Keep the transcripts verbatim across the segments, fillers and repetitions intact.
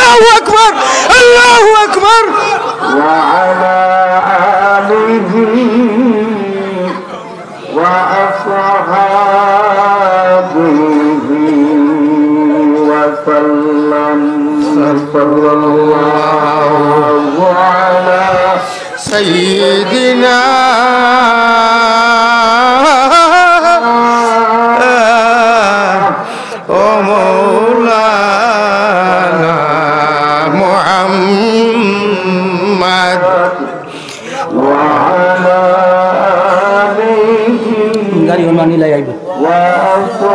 الله أكبر، الله أكبر. وعلى آله وأصحابه وسلم. صلى الله على سيدنا ومولانا محمد. وعلى آله গাড়ি অন্য আনিলাই আইব। وأصحابه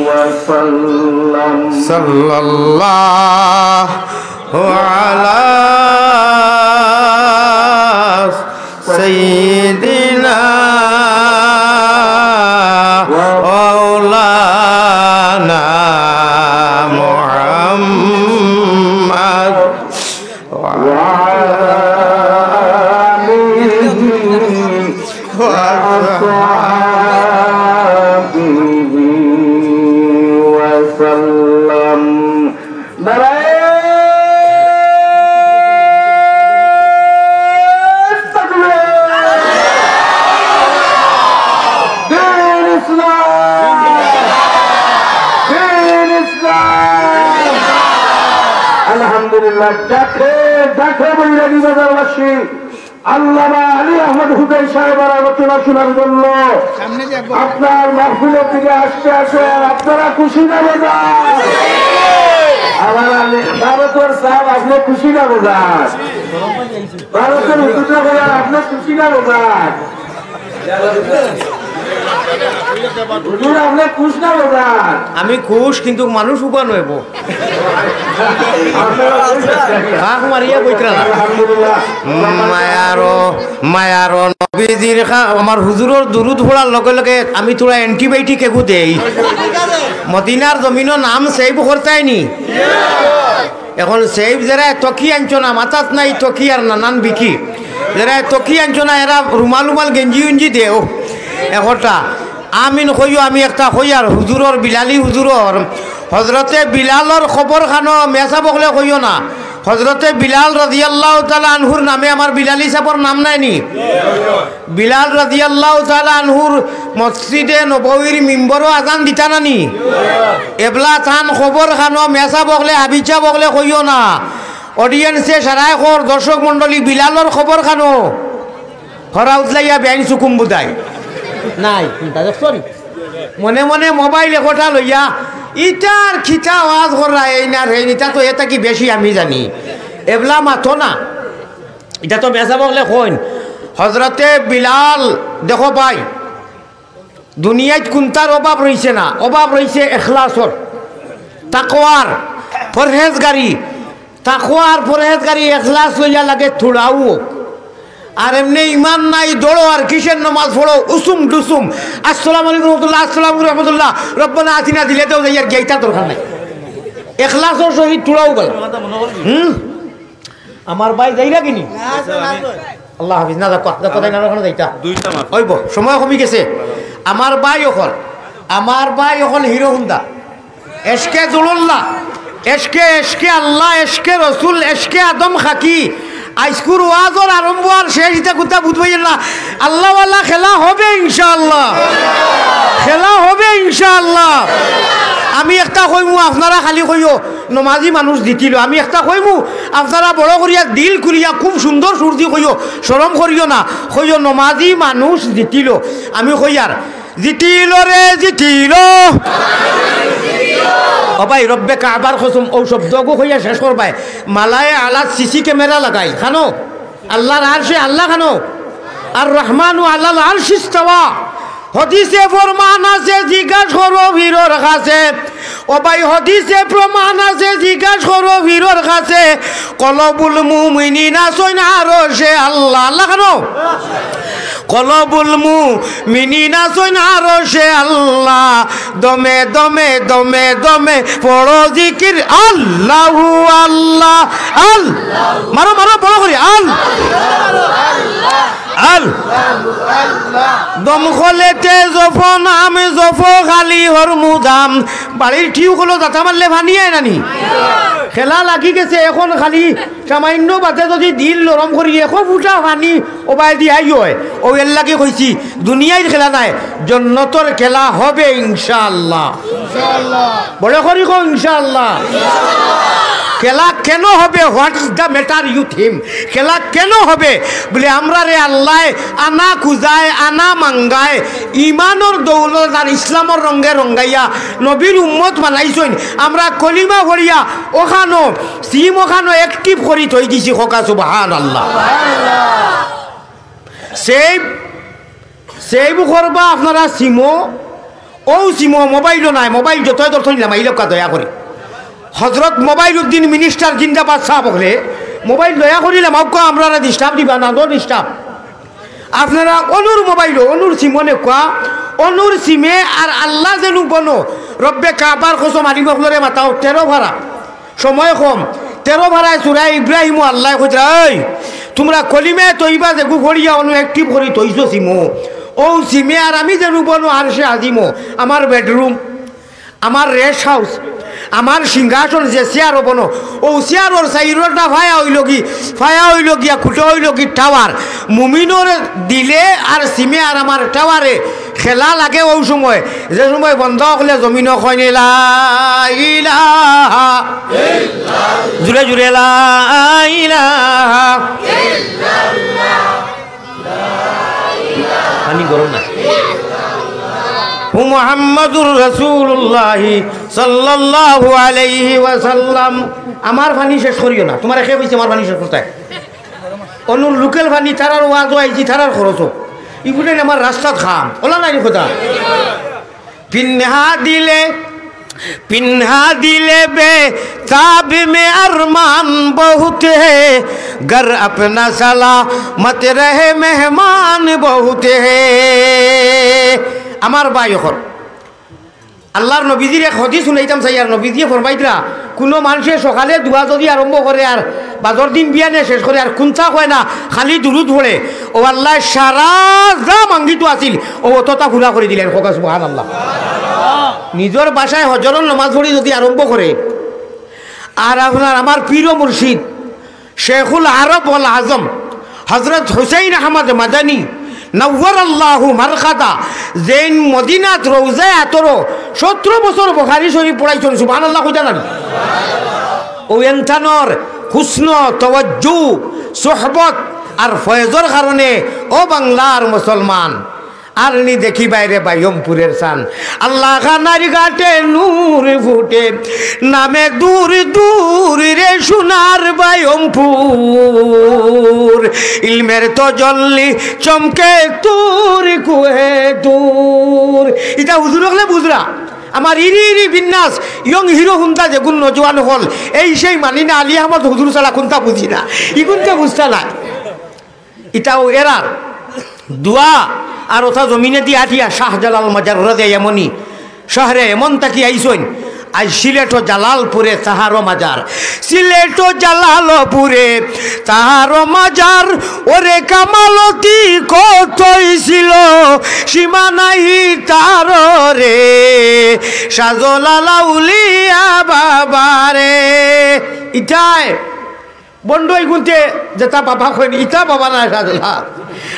وسلم. صلى الله على سيدنا مولانا محمد وعلى آله وأصحابه وسلم. নারায়ে তাকবীর। দ্বীন ইসলাম। দ্বীন ইসলাম। আলহামদুলিল্লাহ। ডাকে ডাকে বৈরাগী বাজারবাসী আল্লামা আলী আহমদ হুসেন সাহেবের আলোচনা শোনার জন্য আপনার মাহফিলের দিকে আসতে আসে। আর আপনারা খুশি না বেজার? আমার আলী ভারতের সাহেব, আপনি খুশি না বেজার? ভারতের হুজুররা বলে, আপনি খুশি না বেজার? হুজুর, আপনি খুশ না বেজার? আমি খুশ, কিন্তু মানুষ উবা নইব। কাক মারিয়া বইতরা না। আলহামদুলিল্লাহ। মায়ারো, মায়ারো নবীজির খা-, আমার হুজুরর দুরুদ পড়ার লগে লগে আমি থুড়া antibiotic এগু দেই। মদিনার জমিনো নাম save করতায় নি। এখন save যেরা তকি আনছো না, মাথাত নাই তকি আর নানান বিকি। যেরা তকি আনছো না, এরা রুমাল রুমাল গেঞ্জি উঞ্জি দেও। একটা আমিন কইও, আমি একটা কইয়ার হুজুরর বিলালি হুজুরর, হজরতে বিলালর খবর খানো মেসাব অকলে কইও না। হজরতে বিলাল রাদিয়াল্লাহু তাআলা আনহুর নামে আমার বিলালি সাবর নাম নাই নি? বিলাল রাদিয়াল্লাহু তাআলা আনহুর মসজিদে নববীর মিম্বরো আজান দিতা না নি? এবলা তান খবর খানো মেসাব অকলে হাবিজ সাব অকলে কইও না। Audience এ সারায় কর, দর্শক মণ্ডলী, বিলালর খবর খানো। হরা উতলাইয়া বেআইন সুকুম বুদায়। নাই, চিন্তা দেখছো নি? মনে মনে মোবাইল একটা লইয়া ইতার খিতা ওয়াজ কররা, এই না রে, ইতা তো এটা কি বেশি আমি জানি। এবলা মাতো না। ইটা তো মেসাব অকলে কইন। হজরতে বিলাল, দেখো ভাই, দুনিয়াত কুন্তার অভাব রইছে না, অভাব রইছে এখলাসর, তাকওয়ার, পরহেজগারি। তাকওয়ার পরহেজগারি এখলাস লইয়া লাগে থুড়াও। আর এমনে ইমান নাই, দৌড়ো আর কিসের নমাজ পড়ো, উসুম ডুসুম, আসসালামু আলাইকুম রহমতুল্লাহ, আসসালামু আলাইকুম রহমতুল্লাহ, রব্বানা আতিনা দিলে দেও যাই আর গেইতা দরকার নাই। এখলাসর সহিত থুড়াও বল। হুম? আমার ভাই যাইরা কিনি? আল্লাহ হাফিজ। না, দেখো, দেখো, তাই না, ওখানে যাইতা। দুইটা মাত্র। ওই বো, সময় কমি গেছে। আমার ভাই অকল, আমার ভাই অকল হিরো হুন্দা। এশকে জুড়ুল্লাহ, এশকে, এশকে আল্লাহ, এশকে রসুল, এশকে আদম খাকি। আইজকুর ওয়াজর আরম্ভ আর শেষ ইতা কুন্তা বুঝবাইন না। আল্লাহওয়ালা খেলা হবে ইনশাআল্লাহ, খেলা হবে ইনশাআল্লাহ। আমি একটা কইমু, আপনারা খালি কইও, নমাজি মানুষ জিতিল। আমি একটা কইমু, আপনারা বড় করিয়া দিল খুলিয়া খুব সুন্দর সুর দি কইও, শরম করিও না, কইও নমাজি মানুষ জিতিল। আমি কইয়ার, জিতিল রে জিতিল। ও ভাই, রব্বে কাবার কসম, ও শব্দগু কইয়া শেষ করবায়। মালায়ে আলাত সিসি ক্যামেরা লাগাই, খানো? আল্লাহর আরশে আল্লাহ খানো? আর রহমানু আলাল আরশিস তাওয়া। হদিসে ফরমান আছে, জিজ্ঞাস করো পীরর কাছে। ও ভাই, হদিসে প্রমাণ আছে, জিজ্ঞাস করো পীরর কাছে। কলবুল মুমিনিনা সইন আরশে আল্লাহ। আল্লাহ খানো? কলবুল মুমিনিনা সইন আরশে আল্লাহ। দমে দমে দমে দমে পড়ো জিকির আল্লাহু আল্লাহ। আল-, মারো, মারো, বড় করি। আল-, আল। দমকলেতে জফো নাম, জফো খালি হরমুদাম। বাড়ির টিউবকলো জাতা মারলে পানি আয় না নি? খেলা লাগি গেছে, এখন খালি সামান্য বাতে যদি দিল নরম করি, একো ফুটা পানি ওবায়দি আই অয়। অউ এরলাগি কইছি, দুনিয়ার খেলা নায়, জন্নতর খেলা হবে ইনশাআল্লাহ। বড় করি কও ইনশাআল্লাহ। খেলা কেন হবে? What is the matter, you think? খেলা কেন হবে? বলে, আমরারে আল্লায় আনা খুজায়, আনা মাঙ্গায়, ইমানর দৌলত আর ইসলামর রঙে রঙ্গাইয়া নবীর উম্মত বানাইছইন। আমরা কলিমা পড়িয়া অখানো, সিম অখানো active করি থই দিছি। কউক্কা সুবহানাল্লাহ। Save, save করবা আপনারা সিমো, অউ সিমো, মোবাইলও নায়, মোবাইল যতই ধরছইন লামাইলাউক্কা দয়া করি। হজরত মোবাইল উদ্দিন minister জিন্দাবাদ সাব অকলে, মোবাইল দয়া করি লামাউক্কা, আমরারে disturb দিবা না, no disturb। আপনারা অনুর মোবাইলো, অনুর সিমো নেউক্কা, অনুর সিমে আর আল্লাহ যেনু বনো, রব্বে কাবার কসম, আলিম অকলরে মাতাও, তেরো ফারা। সময় কম। তেরো ফারায় সূরা ইব্রাহিমো আল্লায় কইরা, "এই, তুমরা কলিমায়ে তৈবা যেগু পড়িয়া অনু active করি থইছো সিমো, অউ সিমে আর আমি যেনু বনো আরশে আজিমো, আমার bedroom, আমার rest house, আমার সিংহাসন যে চেয়ারো বনো, অউ চেয়ারর চাইরোটা ফায়া অইলোগি, ফায়া অইলোগিয়া, খুঁটা অইলোগি tower।" মুমিনর দিলে আর সিমে আর আমার towerএ খেলা লাগে অউ সময়, যে সময় বন্দা অকলে জমিনো কইন লা ইলাহা, জুরে জুরে লা ইলাহা। পানি গরম না। হু মুহাম্মাদুর রাসূলুল্লাহি সাল্লাল্লাহু আলাইহি ওয়াসাল্লাম। আমার পানি শেষ করিও না, তুমারে কে কইছে আমার পানি শেষ করতায়? অনুর local পানি, তারার ওয়াজো আইছি, তারার খরচো। ইগুনে আমার রাস্তাত খাম। অলা নায় নি কথা? পিন্হা দিলে, পিন্হা দিলে বেতাব মে আরমান বহুত হে, ঘর আপনা সালামত রহে মেহমান বহুত হে। আমার ভাই অকল, আল্লার নবীজির এক হাদিস হুনাইতাম চাই, আর নবীজিয়ে ফরমাইতরা, কুনু মানষে সকালে দোয়া যদি আরম্ভ করে আর বাদর দিন বিয়ানে শেষ করে আর কুন্তা কয় না, খালি দুরুদ পড়ে, অউ আল্লায় সারা যা মাঙ্গিতো আছিল, অউ অততা পুরা করি দিলা। কউক্কা সুবহানাল্লাহ। নিজর বাসায় হজরর নমাজ পড়ি যদি আরম্ভ করে, আর আপনার আমার পীর ও মুর্শিদ শেখুল আরব ওয়াল আজম হজরত হুসাইন আহমদ মাদানী নওয়ারাল্লাহু মারকাদা, যেইন মদিনাত রওজায়ে আতরো সতরো বছর বুখারী শরীফ পড়াইছইন, সুবহানাল্লাহ কইতা না নি? অউ এনতানর হুসন তওয়াজ্জু, সোহবত আর ফয়েজর কারণে অউ বাংলার মুসলমান। আর নি দেখি বাইরে বায়মপুরের চান। আল্লাহ খানার ঘাটে নূর ফুটে, নামে দূর দূর রে সোনার বায়মপুর। ইলমের তজল্লি চমকে তুর কুহে তুর। ইতা হুজুর অকলে বুঝরা। আমার ইরি ইরি বিন্যাস, young hero হুনতা যেগুন নজওয়ান অকল, এই সেই মানি না, আলী আহমদ হুজুর ছাড়া কুন্তা বুঝি না। ইগুনতে বুঝতা না। ইতাও এরার দোয়া আর অতা জমিনেদি আটিয়া শাহজালাল মজাররদে এমনি শহরে এমন থাকি আইছইন, আইজ সিলেটো জালালপুরে তাহারও মাজার, সিলেটো জালালপুরে তাহারও মাজার, ওরে কামালতি কতই ছিল সীমা নাই তার রে, শাহজালাল আউলিয়া বাবা রে। ইতায় বন্ড ইগুনতে যেতা বাবা কইন, ইতা বাবা না শাহজালাল।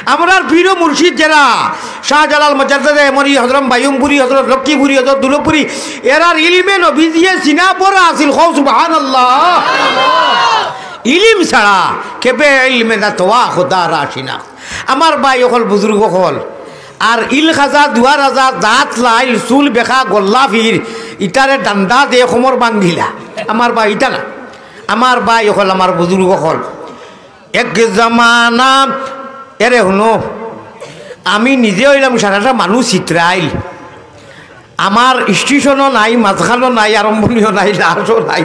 আমরার পীর ও মুর্শিদ যেরা, শাহজালাল মজাররদে এমনি, হজরত বায়ুমপুরি, হজরত লক্ষ্মীপুরি, হজরত দুলপুরি, এরার ইলমে নবীজিয়ে সিনা ভরা আছিল। কও সুবহানাল্লাহ। ইলিম ছাড়া কেবে ইলমে না তোয়া খোদা রাশিনা। আমার ভাই অকল, বুজুর্গ অকল, আর ইল খাজা, দুয়া রাজা, দাঁত লাইল, চুল বেকা, গল্লা ফির, ইতারে ডান্ডা দে, কোমর ভাঙ্গিলা। আমার ভাই ইতা না। আমার ভাই অকল, আমার বুজুর্গ অকল, এক জমানা, এরে হুনো, আমি নিজে অইলাম সারাটা মানুষ চিত্রাইল। আমার স্টেশনও নাই, মাঝখানও নাই, আরম্ভণীও নাই, লাশও নাই।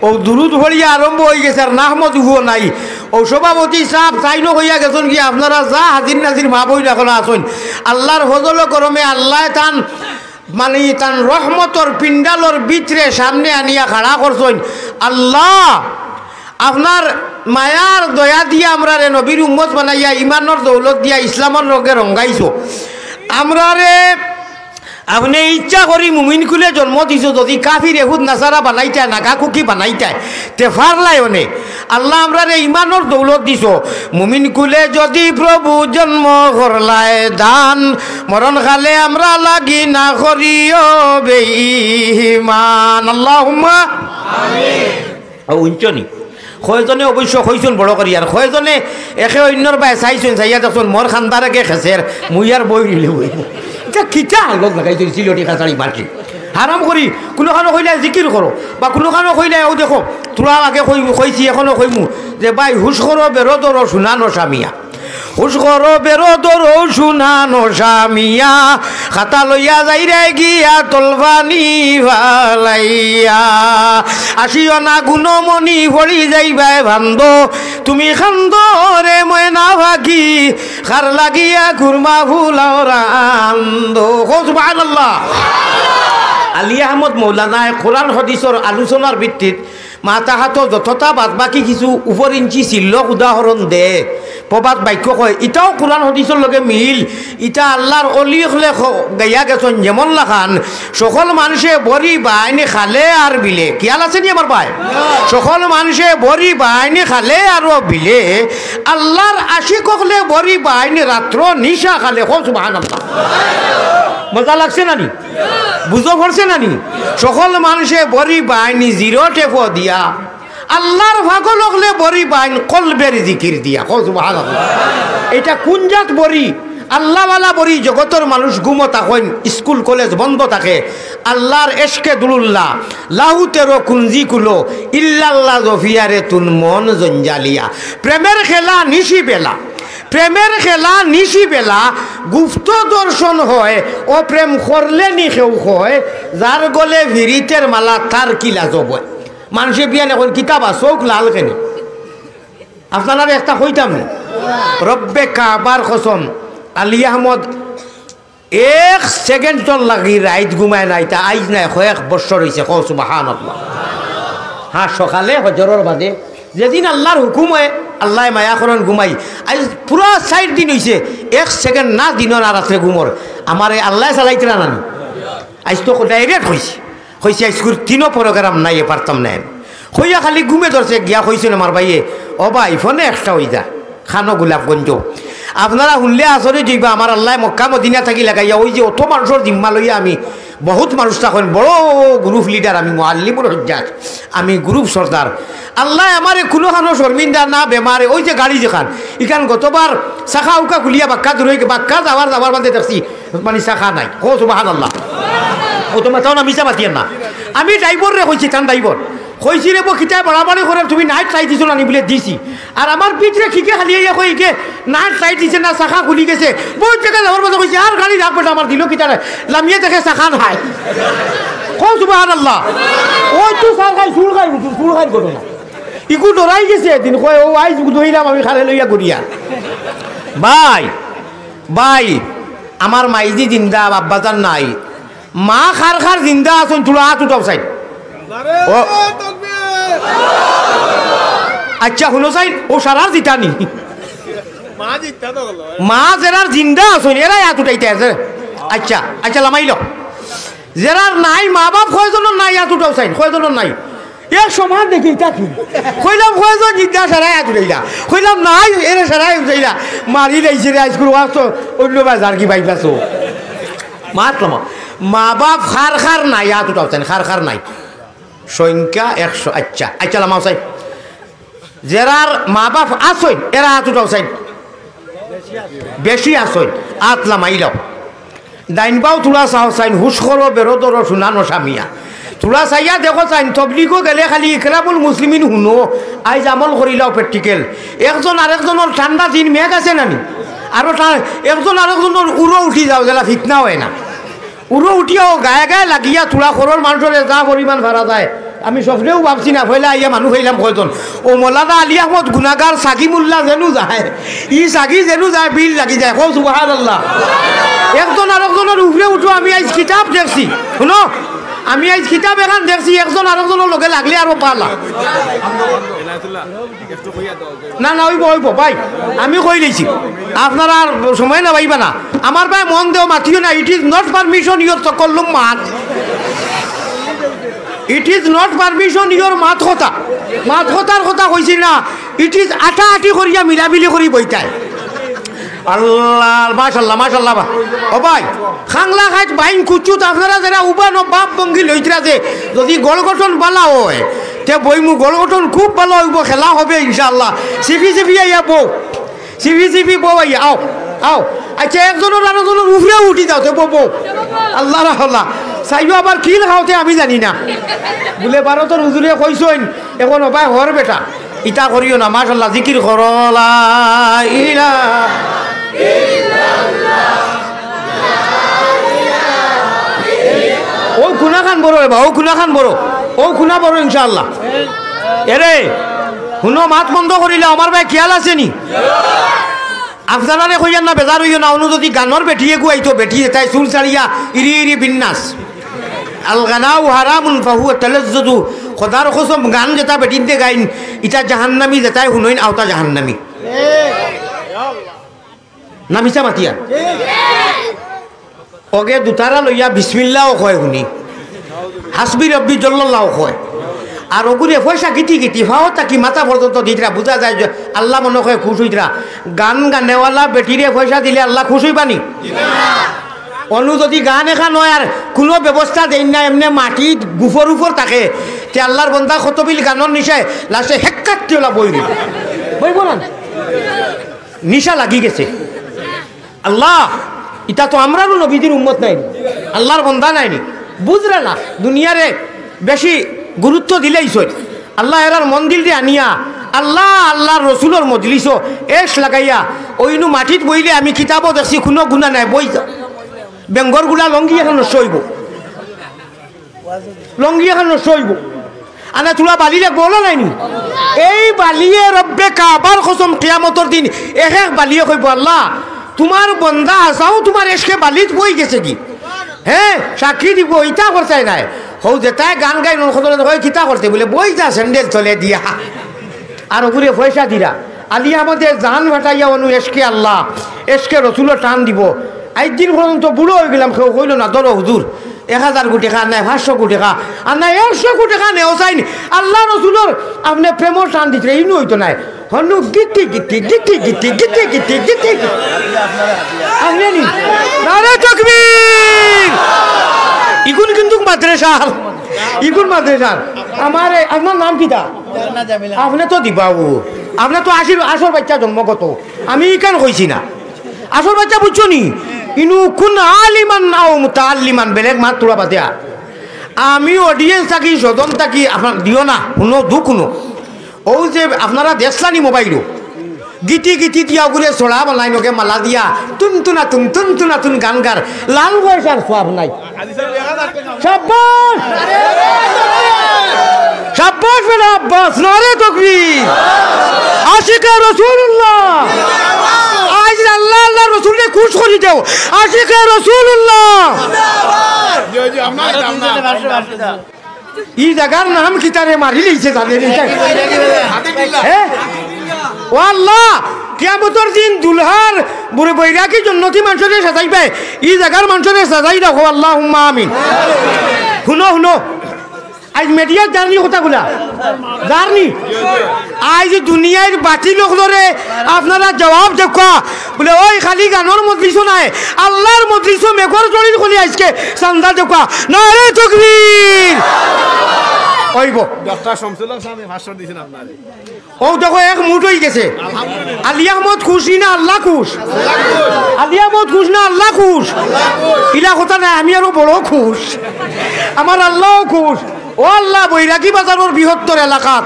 অউ দুরুদ পড়িয়া আরম্ভ অইগেছে, আর নাহমদুহুও নাই। অউ সভাপতি সাব তাইনও কইয়া গেছইন কি, আপনারা যা হাজির নাজির মা বইন অকল আছইন, আল্লার ফজল ও করমে আল্লায় তান মানি তান রহমতর পিন্ডালর ভিতরে সামনে আনিয়া খাড়া করছইন। আল্লাহ, আপনার মায়ার দয়া দিয়া আমরারে নবীর উম্মত বানাইয়া, ইমানর দৌলত দিয়া ইসলামর রঙে রঙ্গাইছো। আমরারে আপনে ইচ্ছা করি মুমিন কুলে জন্ম দিছো, যদি কাফির এহুদ নাসারা বানাইতায়, নাগা কুকি বানাইতায়, তে পারলায় অনে। আল্লাহ আমরারে ইমানর দৌলত দিছো। মুমিন কুলে যদি প্রভু জন্ম করলায় দান, মরণ কালে আমরা লাগি না করিও বেঈমান। আল্লাহুম্মা আমিন। ও উঞ্চনি। কয়জনে অবশ্য কইছইন বড় করি, আর কয়জনে একে অইন্যর বায় চাইছইন, চাইয়া দেখছইন, মোর খান্দার আগে খেছের, মুই আর বই নিলে বই। ইটা কিতা হালত লাগাইছইন সিলটি খাসাড়ি মাটি? হারাম করি, কুনুখানো কইলায় জিকির করো, বা কুনুখানো কইলায়, অউ দেখো, থুড়া আগে কই-, কইছি, এখনো কইমু, যে ভাই, হুশ করো, বেরো ধরো, শুনা নশা মিয়া। হুশ করো, বেরো ধরো, শুনা নশা মিয়া, খাতা লইয়া যাইরায় গিয়া তলপানি ফালাইয়া। আসিও না গুণমণি, পড়ি যাইবায় ফান্দো, তুমি খান্দো রে ময়না পাখি, খার লাগিয়া খুরমা ফুলাও রান্দো। কও সুবহানাল্লাহ। আলী আহমদ মৌলানায় কোরআন হাদিসর আলোচনার ভিত্তিত মাতাহাতো যততা বাদ বাকি কিছু উপর ইঞ্চি ছিল উদাহরণ দে, প্রবাদ বাক্য কয়, ইটাও কোরআন হাদিসর লগে মিল। ইটা আল্লাহর অলি অকলে খ-, গাইয়া গেছইন যেমন লাখান, সকল মানষে বড়ি বাইন খালে আর বিলে। খিয়াল আছে নি আমার ভাই? সকল মানষে বড়ি বাইন খালে আর বিলে, আল্লাহর আশিক অকলে বড়ি বাইন রাত্র নিশা কালে। কও সুবহানাল্লাহ। মজা লাগছে না নি? বুঝো পড়ছে না নি? সকল মানষে বড়ি বাইন জিরো টেপো দিয়া, আল্লাহর পাগল অকলে বড়ি বাইন কলবের জিকির দিয়া। কও সুবহানাল্লাহ। ইটা কুন জাত বড়ি? আল্লাহওয়ালা বড়ি। জগতর মানুষ ঘুমো থাকইন, স্কুল কলেজ বন্ধ থাকে। আল্লাহর এশকে দুরুল্লাহ, লাহু তেরো কুঞ্জি কুলো, ইল্লাল্লাহ জফিয়ারে তুন মন জঞ্জালিয়া। প্রেমের খেলা নিশি বেলা, প্রেমের খেলা নিশি বেলা, গুপ্ত দর্শন হয়, ও প্রেম করলে নি কেউ কয়, যার গলে ফিরিতের মালা তার কি লাজব অয়। মানষে বিয়ান অখন কিতা বা চউখ লাল কেনে? আপনারারে একটা কইতাম নি, রব্বে কাবার কসম, আলী আহমদ এক সেকেন্ডর লাগি রাইত ঘুমায় না, ইতা আইজ নায়, কয়েক বছর অইছে। কও সুবহানাল্লাহ। হ্যাঁ, সকালে হজরর বাদে যেদিন আল্লাহর হুকুম অয়, আল্লায় মায়া করইন, ঘুমাই। আইজ পুরা চাইর দিন অইছে, এক সেকেন্ড না দিনো না রাত্রে ঘুমর। আমারে আল্লায় চালাইতরা না নি। আইজ তো direct কইছি, কইছি, "আইজকুর তিনো program নাই, এ পারতাম নায়।" কইয়া খালি ঘুমে ধরছে, গিয়া কইছইন আমার ভাইয়ে, "ও ভাই, ফোনে একটা অই যা, খানো গোলাপগঞ্জ।" আপনারা হুনলে আচরিত অইবা, আমার আল্লায় মক্কা মদিনা থাকি লাগাইয়া, অউ যে অত মানষর জিম্মা লইয়া আমি, বহুত মানুষ থাকইন, বড় group leader আমি, মুআল্লিমুল হুজ্জাজ আমি, group সর্দার। আল্লায় আমারে কুনুখানো শর্মিন্দা না বেমারে, অউ যে গাড়ি যেখান, ইখান গতবার চাকা উকা খুলিয়া বাক্কা দূর অই, বাক্কা যাওয়ার, যাওয়ার বাদে দেখছি, মানে, চাকা নাই। কও সুবহানাল্লাহ। অউ তো মাতাও না, মিছা মাতিয়ার না। আমি driverরে কইছি, তান driver। কইছি, "রে বো, কিতায় বাড়াবাড়ি করের, তুমি night light দিছো না নি?" বুলে, "দিছি।" আর আমার পিছরে কিকে খালি আইয়া কয়, "ইকে night light দিছে না, চাকা খুলি গেছে।" বহুত জাগা যাওয়ার বাদে কইছি, "আর গাড়ি রাখ বেটা, আমার দিলো কিতা নাই।" লামিয়া দেখে চাকা নাই। কও সুবহানাল্লাহ। অউ তো চাল খাই, চুল খাই, চুল খাই ঘটনা। ইগু ডরাই গেছে এদিন, কয়, "ও আইজ ধইলাম আমি খারে লইয়া ঘুরিয়া।" ভাই, ভাই, আমার মাইজি জিন্দা, আব্বাজান নাই। মা খার খার জিন্দা আছইন, থুড়া আত উঠাও চাইন। ও। আচ্ছা, হুনো চাইন, অউ সারার জিতা নি। মা যেরার জিন্দা আছইন, এরাই আত উঠাইতা আছে। আচ্ছা, আচ্ছা, লামাইলো। যেরার নাই, মা বাপ কয়জনর নাই, আত উঠাও চাইন, কয়জনর নাই? এক সমান দেখি, ইতা কি? কইলাম, "কয়জন জিন্দা?" সারায় আত উঠাইলা। কইলাম, "নাই, এরা সারায় উঠাইলা।" মারি লাইছে রে, আইজকুর ওয়াজ তো অইন্য বাজার কি বাইপাসো। মাত লমা। মা বাপ খার খার নাই, আত উঠাও চাইন, খার খার নাই। সংখ্যা একশো। আচ্ছা, আচ্ছা, লামাও চাইন। যেরার মা বাপ আছইন, এরা আত উঠাও চাইন। বেশি আছইন, আত লামাইলাও। ডাইন বাও থুড়া চাও চাইন, হুশ করো, বেরো ধরো, শুনা নশা মিয়া। থুড়া চাইয়া দেখো চাইন, তবলিগো গেলে খালি ইকরামুল মুসলিমিন হুনো, আইজ আমল করিলাও practical। একজন আরেকজনর ঠান্ডা দিন মেঘ আছে না নি? আরো ঠা-, একজন আরেকজনর উড়ো উঠি যাও, যেলা ফিতনা হয় না। উড়ো উঠিয়াও গায়ে গায়ে লাগিয়া থুড়া করর মানষরে যা পরিমাণ ফারা যায়। আমি স্বপ্নেও ভাবছি না, পয়লা আইয়া মানুষ পাইলাম কয়জন। ও মৌলানা আলী আহমদ গুনাগার সাগি মোল্লা যেনু যায়, ই সাগি যেনু যায়, বিল লাগি যায়। কও সুবহানাল্লাহ। একজন আরেকজনর উপরে উঠো, আমি আইজ কিতাব দেখছি। হুনো, আমি আইজ কিতাব এখান দেখছি, একজন আরেকজনর লগে লাগলে আরো ভালা। না, না, অইবো, অইবো, ভাই, আমি কইলিছি, আপনারা আর সময় না পাইবা না। আমার ভাই মন দেও, মাতিও না, it is not permission your তকল্লুম মাত। It is not permission your মাত কথা। মাত কথার কথা কইছি না, it is আটাআটি করিয়া মিলামিলি করি বইতায়। আল্লাহ, মাশাআল্লাহ, মাশাআল্লাহ। বা-, ও ভাই, খাংলা খাইত বাইন কুচুত আপনারা যেরা উবানো বাপ ভঙ্গি লইতরা যে, যদি গড় গঠন বালা অয়, তে বইমু, গড় গঠন খুব বালা অইবো, খেলা হবে ইনশাআল্লাহ। সিফি সিফি আইয়া বও, সিফি সিফি বও আইয়া, আও, আও। আচ্ছা, একজনর আরোজনর উপরেও উঠি যাও, তে বও, বও। আল্লাহ রাহলা, চাইও আবার কিল খাওতে আমি জানি না। বুলে ভারতর হুজুরে কইছইন, এখন ও ভাই হর বেটা, ইতা করিও না, মাশাআল্লাহ, জিকির করো, লা ইলাহা ইল্লাল্লাহ। ও কুনাখান বড় রে বা, ও কুনাখান বড়, ও কুনা বড় ইনশাআল্লাহ। এরে, হুনো, মাত বন্ধ করিলা, আমার ভাই খেয়াল আছে নি? আপনারারে কইয়ার না, বেজার অইও না, অনু যদি গানর বেটিয়ে গুয়াইতো, বেটিয়ে তাই চুল ছাড়িয়া ইরি ইরি বিন্যাস। আল গানাউ হারামুন ফাহুয়া তালাজ্জুজু। খোদার কসম, গান যেটা বেটিন্তে গাইন, ইটা জাহান্নামি, যেটাই হুনইন, আওতা জাহান্নামি। না মিছা মাতিয়া? অগে দুতারা লইয়া বিসমিল্লাও কয় হুনি, হাসবি রব্বি জল্লাল্লাও কয়। আর অগুরে পয়সা গিতি গিতি, ফাও তাকি মাথা পর্যন্ত দিতরা, বুঝা যায় যে আল্লাহ মনে কয় খুশ অইতরা। গান গানেওয়ালা বেটিরে পয়সা দিলে আল্লাহ খুশ অইবানি? অনু যদি গান এখান অয় আর কুনু ব্যবস্থা দেইন না, এমনে মাটিত গুফর উপর থাকে, তে আল্লাহর বন্দা কত বিল গানর নিশায় লাশে হেক্কাত্তি ওলা বইব। বইব না? নিশা লাগি গেছে। আল্লাহ, ইতা তো আমরারও নবীজির উম্মত নায়নি, আল্লাহর বন্দা নায়নি, বুঝরা না, দুনিয়ারে বেশি গুরুত্ব দিলাইছইন। আল্লাহ এরার মন দিল দি আনিয়া, আল্লাহ, আল্লাহর রসুলর মজলিসও এশ লাগাইয়া, অইনু মাটিত বইলে আমি কিতাবও দেখছি, কুনু গুনা নাই, বই যা। বেঙ্গর গুলা লঙ্গি এখন নষ্ট অইব, লঙ্গি এখন নষ্ট অইব। আনা তুলা বালি লাগবো, ওলা নায়নি? এই বালিয়ে রব্বে কাবার কসম, কিয়ামতর দিন এক এক বালিয়ে কইব, "আল্লাহ, তুমার বন্দা হাছাউ তুমার এশকে বালিত বই গেছে কি?" হে, সাক্ষী দিব, ইতা করছাই নায়। হউ যেতায় গান গাইন, অন কতরে কয়, "কিতা করতে?" বুলে, "বই যা স্যান্ডেল তলে দিয়া।" আর অগুরে পয়সা দিরা। আলী আহমদে জান ফাটাইয়া অনু এশকে আল্লাহ, এশকে রসুলও টান দিব। আইজ দিন পর্যন্ত বুড়ো অইগেলাম, কেউ কইল না, "ধরো হুজুর, এক হাজার কোটি টেকা, আর নায় পাঁচশো কোটি টেকা, আর নায় একশো কোটি টেকা নেও চাইন।" আল্লাহ রসুলর আপনে প্রেমর টান দিতরা, ইনু অইতো নায়। হনু Giti Giti, Giti Giti, Giti Giti, Giti Giti. আপনে নি? নারে তকবীর! ইগুন কিন্তু মাদ্রাসার, ইগুন মাদ্রাসার। আমার, আপনার নাম কিতা? আপনে তো দিবাউ। আপনে তো আশির, আশর বাইচ্চা জন্মগত। আমি ইখান কইছি না। আশর বাইচ্চা বুঝছো নি? ইনু কুন আলিমান আও মুতাআল্লিমান, বেলেগ মাত তুলা বাদে আর। আমি audience থাকি, সদন থাকি, আপনার দিও না, হুনো, দুখ হুনো। অউ যে আপনারা দেখছানি মোবাইলো, গিতি গিতি দিয়া অগুরে ছড়া বানাইন, অগে মালা দিয়া, তুন তুনা তুন, তুন তুনা তুন গান গার, লাল পয়সার সওয়াব নাই। শাবাশ! শাবাশ বেটা আব্বাস, নারে তকবীর! আশিকে রাসূলুল্লাহ! আইজ আল্লাহ, আল্লাহর রসুলরে খুশ করি দেও। আশিকে রাসূলুল্লাহ! ই জাগার নাম কিতারে মারি লইছে জানে নি? হ্যাঁ? ও আল্লাহ, কিয়ামতর দিন দুলহার বুড়ে বৈরাগী জন্নতি মানষরে সাজাইবায়, ই জাগার মানষরে সাজাই রাখো, আল্লাহুম্মা আমিন। হুনো, হুনো, আইজ মিডিয়াত যারনি কথাগুলা, যারনি। আইজ দুনিয়ার বাতিল অকলরে আপনারা জবাব দেউক্কা। বুলে, "ওই খালি গানর মজলিসও নায়, আল্লাহর মজলিসও মেঘর জড়ির খনি আইজকে চান্দা দেউক্কা।" নারে তকবীর! অইব। ডক্টর শামসুল হক সাহেব পাঁচশো দিছেন আপনারে। অউ দেখো, এক মুঠ অইগেছে। আলী আহমদ খুশ নি না আল্লাহ খুশ? আলী আহমদ খুশ না আল্লাহ খুশ? ইলা কথা নায়, আমি আরো বড় খুশ। আমার আল্লাহও খুশ। ও আল্লাহ, বৈরাগী বাজারর বৃহত্তর এলাকাত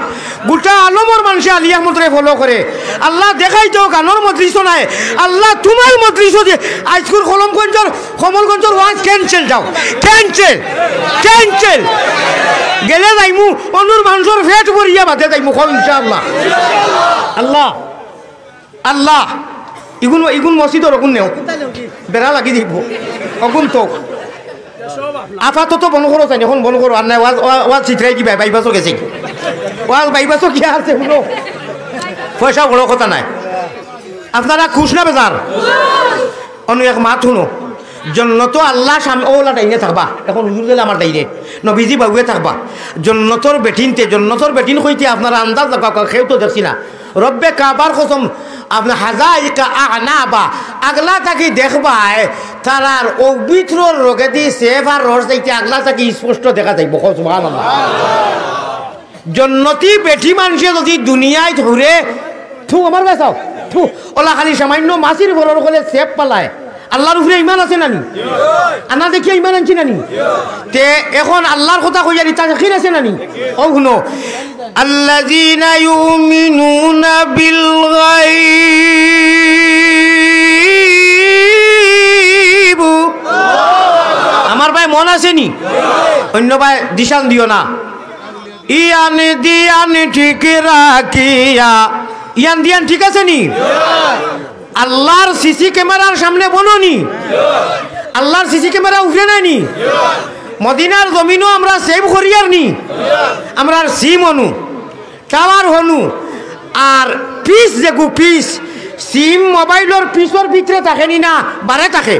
গুটা আলমর মানষে আলী আহমদরে follow করে। আল্লাহ দেখাই দেও, গানর মজলিসও নায়। আল্লাহ তুমার মজলিসও দিয়া আইজকুর কলমগঞ্জর, কমলগঞ্জর ওয়াজ cancel যাও। Cancel। Cancel। গেলে যাইমু, অনুর মানষর পেট ভরিয়া বাদে যাইমু, কও ইনশাআল্লাহ। আল্লাহ। আল্লাহ, ইগুন, ইগুন মসজিদর অগুন নেও। বেড়া লাগি দিব। অগুন তো। আপাতত বন্ধ করো, চাই এখন বন্ধ করো। আর নাই, ওয়াজ, ওয়াজ, ওয়াজ চিত্রাই দিবা, বাইপাসও গেছে। ওয়াজ বাইপাসও কিয়া আছে, হুনো। পয়সা বড় কথা নায়। আপনারা খুশ না বেজার? অনু এক মাত হুনো। জন্নতো আল্লাহ সাম-, অউলা ডাইনে থাকবা। এখন হুজুর গেলে আমার ডাইনে। নবীজি বাউয়ে থাকবা। জন্নতর বেটিনতে, জন্নতর বেটিন কইতে আপনারা আন্দাজ লাগাউক্কা, কেউ তো দেখছি না। রব্বে কাবার কসম, আপনার হাদাইকা আনাবা, আগলা থাকি দেখবায়, তারার অউ ভিতরর রোগেদি সেফ আর রস যাইতে আগলা থাকি স্পষ্ট দেখা যাইবো। কও সুবহানাল্লাহ। জন্নতি বেটি মানষে যদি দুনিয়াত ঘুরে, থু, আমার বাসাও, থু, অলা খালি সামান্য মাছির ফলর কলে সেফ পালায়। আল্লাহর উপরে ইমান আছে না নি? আনা দেখিয়া ইমান আনছি না নি? তে এখন আল্লাহর কথা কইয়ার ইতা যকিন আছে না নি? অউ হুনো, আল্লাযীনা ইউমিনুনা বিল গায়ব। আমার ভাই মন আছে নি? অন্য ভাই দিশান দিও না। ইয়ান দিয়ান ঠিক রাখিয়া, ইয়ান দিয়ান ঠিক আছে নি? আল্লাহর সিসি ক্যামেরার সামনে বনো নি? আল্লাহর সিসি ক্যামেরা উঠে নাই নি? মদিনার জমিনও আমরা সেভ করিয়ার নি? আমরার সিম অনু, টাওয়ার হনু, আর পিস যেগু পিস, সিম মোবাইলর পিসর ভিতরে থাকে নি না, বারে থাকে?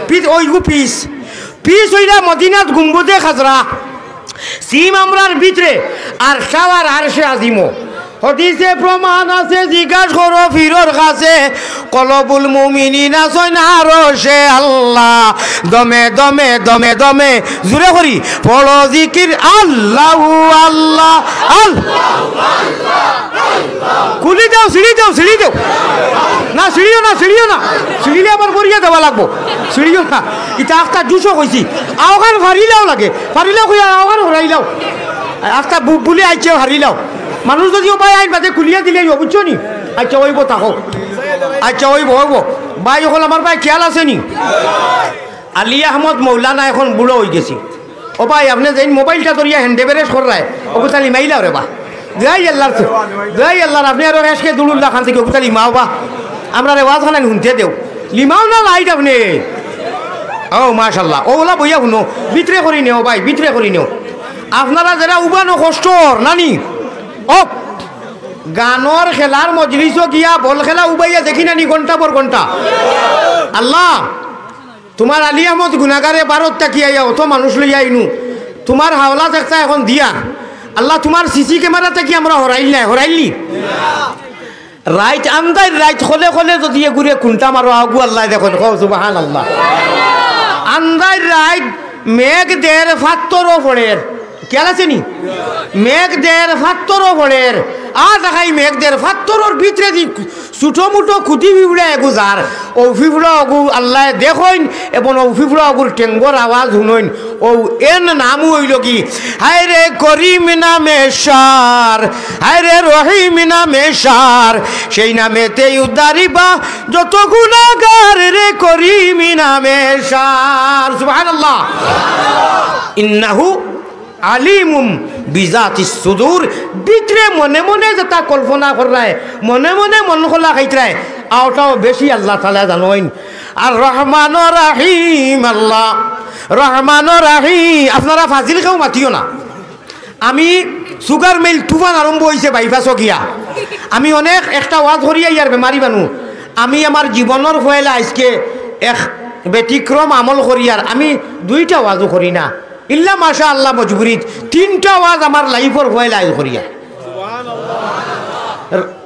পিস, ওইগু পিস। পিস অইলা মদিনাত গুম্বুজে খাজরা, সিম আমরার ভিতরে, আর টাওয়ার আরশে আজিমো। হাদিসে প্রমাণ আছে, জিজ্ঞাস করো ফিরর কাছে, কলবুল মুমিনিন আছইন আরশে আল্লাহ। দমে দমে দমে দমে জুরে করি পড়ো জিকির আল্লাহু আল্লাহ আল্লাহ। খুলি দেও, সিঁড়ি দেও, সিঁড়ি দেও। না, সিঁড়িও না, সিঁড়িও না। সিঁড়িলে আবার বরিয়া দেওয়া লাগবো। সিঁড়িও না। ইতা আখতা জুসও কইছি। আওখান ফারিলাও লাগে। ফারিলাও কইয়া আওখান হরাইলাও। আখতা বু-, বুলি আইছে হারিলাও। মানুষ যদি ও ভাই আইন বাদে খুলিয়া দিলে অইবো, বুঝছো নি? আচ্ছা, অইবো, থাকো। আচ্ছা, অইবো, অইবো। ভাই, অখন আমার ভাই খেয়াল আছে নি? আলী আহমদ মৌলানা এখন বুড়া অইগেছি। ও ভাই, আপনে যেইন মোবাইলটা ধরিয়া হ্যান্ডে বেরেস কররায়, অগুতা লিমাইলাও রে বা। দোয়াই আল্লাহর, দোয়াই আল্লাহর, আপনে আরো এসকে দুলুল্লাহ খান থাকি অগুতা লিমাও বা। আমরারে ওয়াজ খানাইন হুনতে দেও। লিমাও না লাইট আপনে। ও মাশাআল্লাহ, অউ অলা বইয়া হুনো, ভিতরে করি নেও ভাই, ভিতরে করি নেও। আপনারা যেরা উবানো কষ্ট অর, না নি? ও, গানর খেলার মজলিসো গিয়া বল খেলা উবাইয়া দেখি না নি ঘন্টা পর ঘন্টা। আল্লাহ, তুমার আলী আহমদ গুনাগারে ভারত থাকি আইয়া অত মানুষ লইয়া আইনু, তুমার হাওলা দেখতা এখন দিয়া। আল্লাহ, তুমার সিসি ক্যামেরা থাকি আমরা হরাইল নায়, হরাইল নি? রাইত আন্দাইর রাইত খলে খলে যদি এগুরে খুনতা মারো, আগু আল্লায় দেখইন, কও সুবহানাল্লাহ। আন্দাইর রাইত মেঘ দের, ফাত্তরও পড়ের, খেয়াল আছে নি? মেঘ দের, ফাত্তরও পড়ের, আর দেখাই মেঘ দের, ফাত্তরর ভিতরেদি ছোটো মোটো কুটি ফিফড়া এগু যার, অউ ফিফড়া অগু আল্লায় দেখইন, এবং অউ ফিফড়া অগুর ঠেঙ্গর আওয়াজ হুনইন, অউ এন নামও অইলো কি, হায় রে করিম নামে সার, হায় রে রহিম নামে সার, সেই নামেতেই উদ্ধারিবা যত গুনাগার রে করিম নামে সার। সুবহানাল্লাহ। ইন্নাহু আলিমুম বিজাতিস সুদুর, ভিতরে মনে মনে যেটা কল্পনা কররায়, মনে মনে মন খোলা খাইতরায়, অটাও বেশি আল্লাহ তাআলা জানইন। আর রহমান ও রাহিম আল্লাহ, রহমান ও রাহিম। আপনারা ফাজিল কেউ মাতিও না। আমি সুগার মিল তুফান আরম্ভ অইছে বাইপাসো গিয়া। আমি অনেক একটা ওয়াজ করিয়া ইয়ার বেমারি মানু। আমি আমার জীবনর পয়লা আইজকে এক ব্যতিক্রম আমল করিয়ার। আমি দুইটা ওয়াজও করি না। ইল্লা মাশাআল্লাহ মজবুরিত তিনটা ওয়াজ আমার লাইফর পয়লা আইজ করিয়া।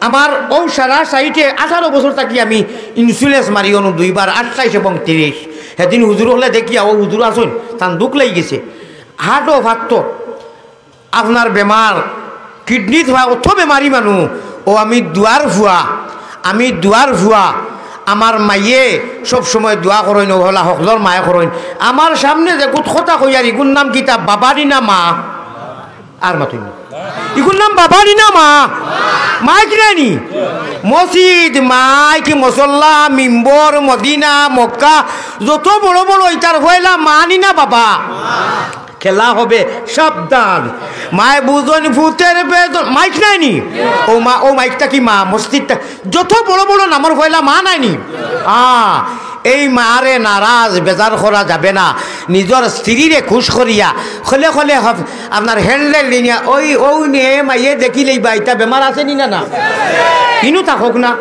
আমার অউ সারা সাইটে আঠারো বছর থাকি আমি ইন্স্যুরেন্স মারি অনু দুইবার, আঠাইশ এবং তিরিশ। হেদিন হুজুর অকলে দেখিয়া, অউ হুজুর আছইন, তান দুখ লাগি গেছে। হার্টও ফাত্তর, আপনার বেমার, কিডনিত অয়, অত বেমারি মানু। অউ আমি দোয়ার ফুয়া, আমি দোয়ার ফুয়া। আমার মাইয়ে সব সময় দোয়া করইন, অউ হলা হকলর মায়ে করইন। আমার সামনে যেগুত কথা কইয়ার, ইগুর নাম কিতা, বাবা নি না মা? আর মাতইন না। ইগুর নাম বাবা নি না মা? মাইক নাই নি? মসজিদ, মাইক, মসল্লা, মিম্বর, মদিনা, মক্কা, যত বড় বড় ইতার পয়লা মা নি না বাবা? খেলা হবে সাবধান। মায় বুঝইন ফুতের বেদন, মাইক নায়নি? ও মা, ও মাইকটা কি মা? মসজিদটা যত বড় বড় নামর পয়লা মা নায়নি? আ, এই মারে নারাজ বেজার করা যাবে না। নিজর স্ত্রীরে খুশ করিয়া খলে খলে হফ-, আপনার হ্যান্ডেল নিয়া ওই, ওই নে মাইয়ে দেখিলেই বা ইতা বেমার আছে নি না, না? ইনু থাকউক না।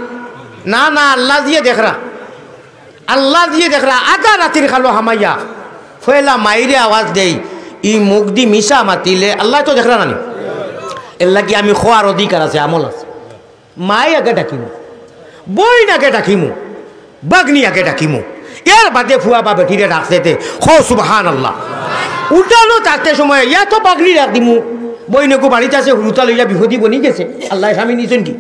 না, না, আল্লায় জিয়ে দেখরা। আল্লায় জিয়ে দেখরা, আধা রাতির খালো হামাইয়া, পয়লা মাইরে আওয়াজ দেই, ই মুখদি মিছা মাতিলে, আল্লায় তো দেখরা না নি? এরলাগি আমি কওয়ার অধিকার আছে, আমল আছে। মাই আগে ডাকিমু, বইন আগে ডাকিমু, বাগনি আগে ডাকিমু, এর বাদে ফুয়া বা বেটিরে ডাকতে দে। কও সুবহানাল্লাহ। উঠানো থাকতে সময় ইয়া তো বাগনি ডাক দিমু, বইন এগু বাড়িত আছে, হুরুতা লইয়া বিপদি বনি গেছে, আল্লায় স্বামী নিছইন কি?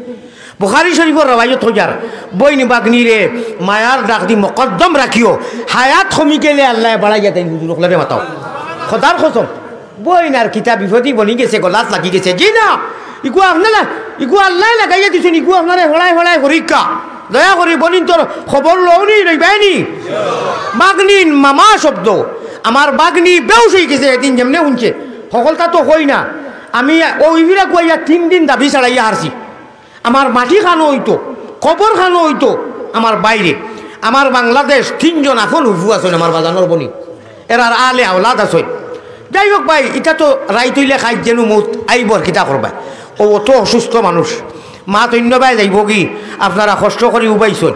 বুখারী শরীফর রেওয়ায়ত অইয়ার, বইন বাগনিরে মায়ার ডাক দি মকদ্দম রাখিও, হায়াত কমি গেলে আল্লায় বাড়াইয়া দেইন, হুজুর অকলরে মাতাও। খোদার কসম, বইন আর কিতা বিপদি বনি গেছে, গলাত লাগি গেছে। জি না, ইগু আপনারা, ইগু আল্লায় লাগাইয়া দিছইন, ইগু আপনারে হড়াই হড়াই করিক্কা। দয়া করি বইনতর খবর লওনি, লইবায়নি। বাগনিন মামা শব্দ, আমার বাগনি বেউস অই গেছে, এদিন যেমনে হুনছে, হকলতা তো কই না। আমি অউ ইফিরা কুয়াইয়া তিন দিন দাবি ছাড়াইয়া হারছি। আমার মাটি খানো অইতো, কবর খানো অইতো আমার বাইরে। আমার বাংলাদেশ তিনজন আফন হুফু আছইন, আমার বাজানর বইন, এরার আলে আওলাদ আছইন। যাই হোক ভাই, ইতা তো রাইত অইলে খাইত যেনু মউত আইবো, আর কিতা করবায়? ও অত অসুস্থ মানুষ, মা তৈন্যবায় যাইবো কি? আপনারা কষ্ট করি উবাইছইন,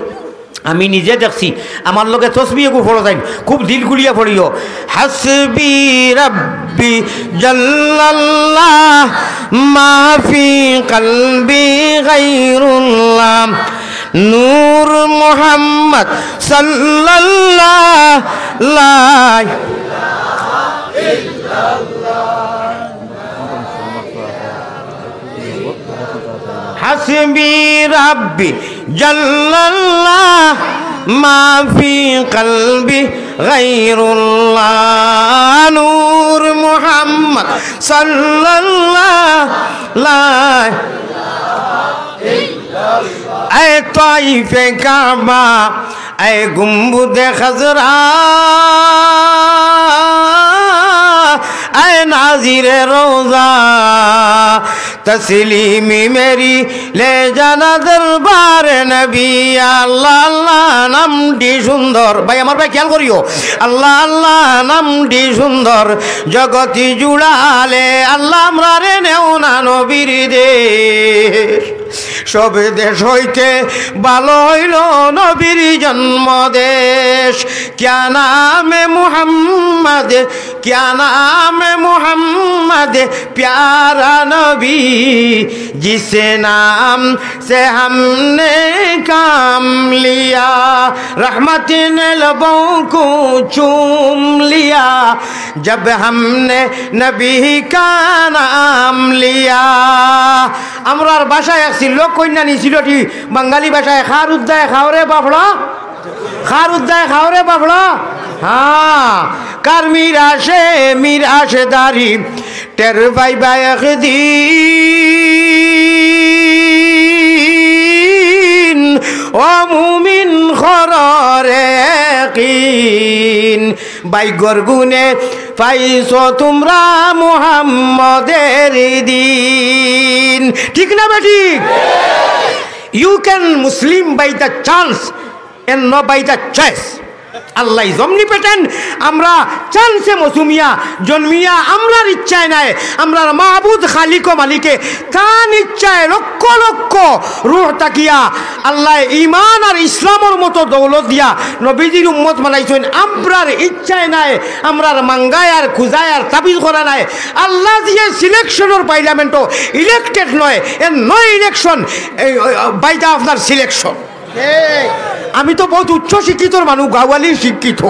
আমি নিজে দেখছি, আমার লগে তসবি এগু পড়ো যাইন, খুব দিল খুলিয়া পড়িও। হাসবি রাব্বি জাল্লাল্লাহ, মা ফি কলবি গায়রুল্লাহ, নূর মুহাম্মদ সাল্লাল্লাহ, লা হাসবি রাব্বি জাল্লাল্লাহ, মা ফি কলবি গায়রুল্লাহ, নূর মুহাম্মদ সাল্লাল্লাহ, লা এ তাইফে কাবা, এ গুম্বুদে খাজরা, এ নাজিরে রওজা, তসলিমি মেরি লে জানা দরবার নবী। আল্লাহ আল্লাহ নামটি সুন্দর। ভাই, আমার ভাই খেয়াল করিও, আল্লাহ আল্লাহ নামটি সুন্দর, জগতি জুড়ালে আল্লাহ আমরারে নেও না নবীর দেশ। সব দেশ হইতে ভালো হইল নবীর জন্ম দেশ। ক্যা নামে মুহাম্মদ, ক্যা নামে মুহাম্মদ, প্যারা নবী, জিস নাম সে হামনে কাম লিয়া, রহমত নে লবো কো চুম লিয়া, জব হামনে নবী কা নাম লিয়া। আমরার ভাষায় এক সিলট কইন্যা নি, সিলটি বাঙালি ভাষায়, খার উদ্দায় খাওরে বাফড়া, খার উদ্দায় খাওরে বাফড়া। হ্যাঁ, কার মিরাশে মিরাশে দারি, টের পাইবা একদিন, ও মুমিন খররে কিন। ভাইগ্যর গুণে পাইছো তুমরা মুহাম্মদের দিন। ঠিক না বেঠিক? You can Muslim by the chance and not by the choice. Allah is omnipotent। আমরা চান্সে মৌসুমিয়া জন্মিয়া, আমরার ইচ্ছায় নায়, আমরার মাবুদ খালিক ও মালিকে তান ইচ্ছায় লক্ষ লক্ষ রুহ থাকিয়া আল্লাহ ইমান আর ইসলামর মতো দৌলত দিয়া নবীজির উম্মত বানাইছইন। আমরার ইচ্ছায় নায়, আমরার মাঙ্গায় আর খুজায় আর তাবিজ করা নায়। আল্লাহ জিয়ে সিলেকশনর পার্লামেন্টো ইলেক্টেড নয়, এর নয় ইলেকশন, এই, ওই, by the আপনার সিলেকশন। আমি তো বহুত উচ্চ শিক্ষিতর মানুষ, গাওয়ালি শিক্ষিত,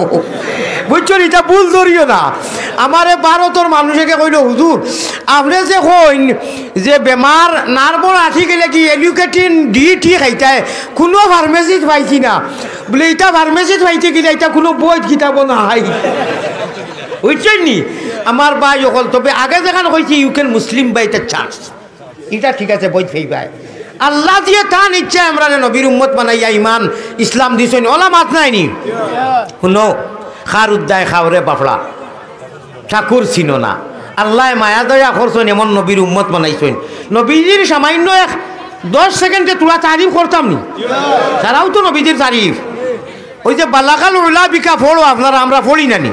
বুঝছো নি? ইটা ভুল ধরিও না। আমারে ভারতর মানুষ একে কইলো, "হুজুর, আপনে যে কইন যে বেমার নার্ভর আঠি গেলে কি এলুকেটিন ডি টি খাইতায়, কুনু ফার্মেসিত পাইছি না।" বুলে, "ইটা ফার্মেসিত পাইতে গেলে ইটা কুনু বইত কিতাবো নাই।" বুঝছইন নি? আমার ভাই অকল, তবে আগে যেখান কইছি, you can Muslim by the chance। ইটা ঠিক আছে, বইত পাইবায়। আল্লাহ জিয়ে তান ইচ্ছায় আমরারে নবীর উম্মত বানাইয়া ইমান ইসলাম দিছইন, অলা মাত নায় নি? হুনো, খার উদ্দায় খাওরে বাফড়া। ঠাকুর চিনো না। আল্লায় মায়া দয়া করছইন, এমন নবীর উম্মত বানাইছইন। নবীজির সামান্য এক দশ সেকেন্ডে তুরা তারিফ করতাম নি? তারাও তো নবীজির তারিফ। ওই যে বালাগাল উলা বিকা পড়ো আপনারা, আমরা পড়ি না নি?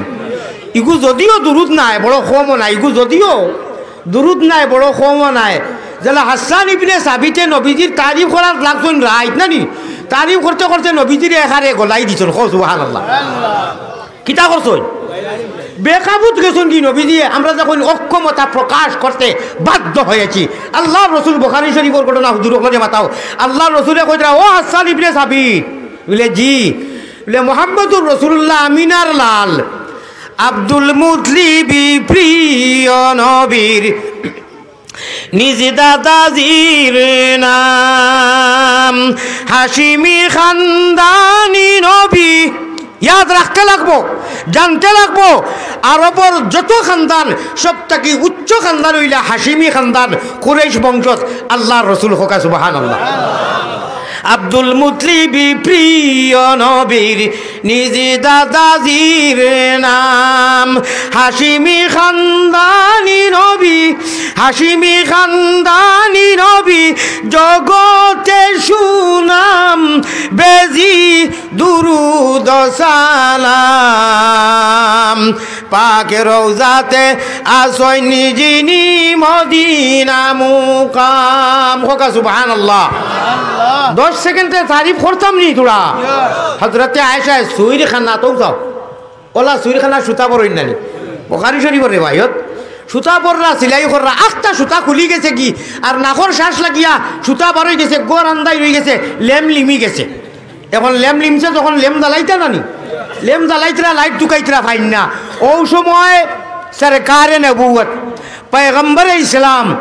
ইগু যদিও দুরুদ নায়, বড় কমও নায়, ইগু যদিও দুরুদ নায়, বড় কমও নায়। যেলা হাসান ইবনে সাবিতে নবীজির তারিফ করাত লাগছইন রাইত না নি? তারিফ করতে করতে নবীজিরে এখারে গলাই দিছইন। কও সুবহানাল্লাহ। কিতা করছইন? বেকাবুত গেছইন কি নবীজিয়ে? আমরা যখন অক্ষমতা প্রকাশ করতে বাধ্য হয়েছি, আল্লার রসুল, বুখারী শরীফর ঘটনা, হুজুর অকলরে মাতাও, আল্লার রসুলে কইতরা, "ও হাসান ইবনে সাবিত।" বলে, "জি।" বলে, "মুহাম্মদুর রাসূলুল্লাহ আমিনার লাল, আব্দুল মুতলিবি প্রিয় নবীর নিজ দাদাজির নাম, হাশিমি খানদানি নবী।" ইয়াদ রাখতে লাগবো, জানতে লাগবো, আরবর যত খানদান, সব থাকি উচ্চ খানদান অইলা হাশিমি খানদান, কুরাইশ বংশজ, আল্লার রসুল। কউক্কা সুবহানাল্লাহ। আব্দুল মুতলিবি প্রিয় নবীর নিজ দাদাজির নাম, হাশিমি খানদানি নবী, হাশিমি খানদানি নবী, জগতে সুনাম বেজি দুরুদ সালাম। পাক রওজাতে আছইন যিনি মদিনা মুকাম। কউক্কা সুবহানাল্লাহ। দশ সেকেন্ডে তারিফ করতাম নি তুরা? হযরতে আয়েশায় সুইর খানাত, অউ চাও, অলা সুইর খানাত সুতা বরইন না নি? বুখারী শরীফর রেওয়ায়ত। সুতা বররা, সিলাই কররা, আখতা সুতা খুলি গেছে গি, আর নাকর শ্বাস লাগিয়া সুতা বারই গেছে, ঘর আন্দাইর অই গেছে, লেম লিমি গেছে। এখন লেম লিমছে যখন লেম জ্বালাইতা না নি? লেম জ্বালাইতরা, লাইট তুকাইতরা পাইন না। অউ সময় সরকারে নবুয়ত, পয়গম্বরে ইসলাম,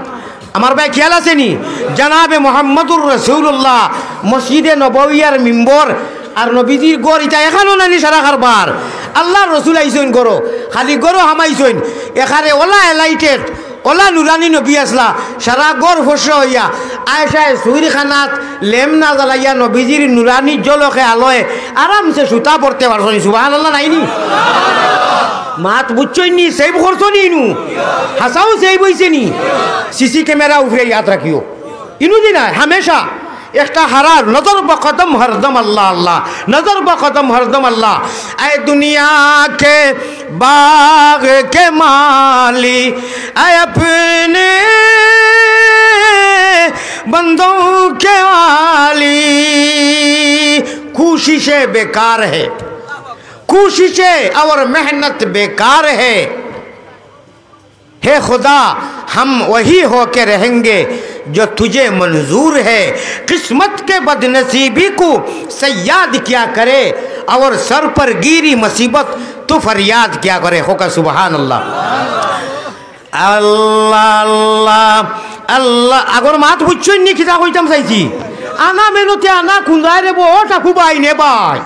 আমার ভাই খেয়াল আছে নি? জনাবে মুহাম্মদুর রাসূলুল্লাহ, মসজিদে নববিয়ার মিম্বর, আর নবীজির ঘর, ইতা একখানো না নি সারা কারবার। আল্লার রসুল আইছইন ঘরো, খালি ঘরো হামাইছইন, এখানে অলা এলাইটেড, অলা নুরানি নবী আছলা, সারা ঘর ফর্সা অইয়া, আয়েশায় সুইর খানাত লেম না জ্বালাইয়া নবীজির নুরানি ঝলকে আলোয় আরামসে সুতা বরতে পারছইন। সুবহানাল্লাহ নাইনি? মাত বুঝছইন নি? সেভ করছো নি ইনু? হাছাউ সেভ অইছে নি? সিসি ক্যামেরা উপরে ইয়াদ রাখিও। ইনু দি নায়, হামেশা একটা হারার নজর ব কদম হরদম আল্লাহ আল্লাহ, নজর ব কদম হরদম আল্লাহ। اے دنیا کے باغ کے مالی، اے اپنے بندوں کے والی، کوششیں بیکار ہے، کوششیں اور محنت بیکار ہے۔ ہے خدا، ہم وہی ہو کے رہیں گے جو تجھے منظور ہے۔ قسمت کے بدنصیبی کو صیاد کیا کرے، اور سر پر گیری مصیبت تو فریاد کیا کرے۔ কউক্কা সুবহানাল্লাহ। আল্লাহ, আল্লাহ, আল্লাহ। আগর মাত বুঝছইন নি কিতা কইতাম চাইছি? আনা মেনতে আনা কুন্দায় রে বো, ও ঠাকু ভাই নে ভাই।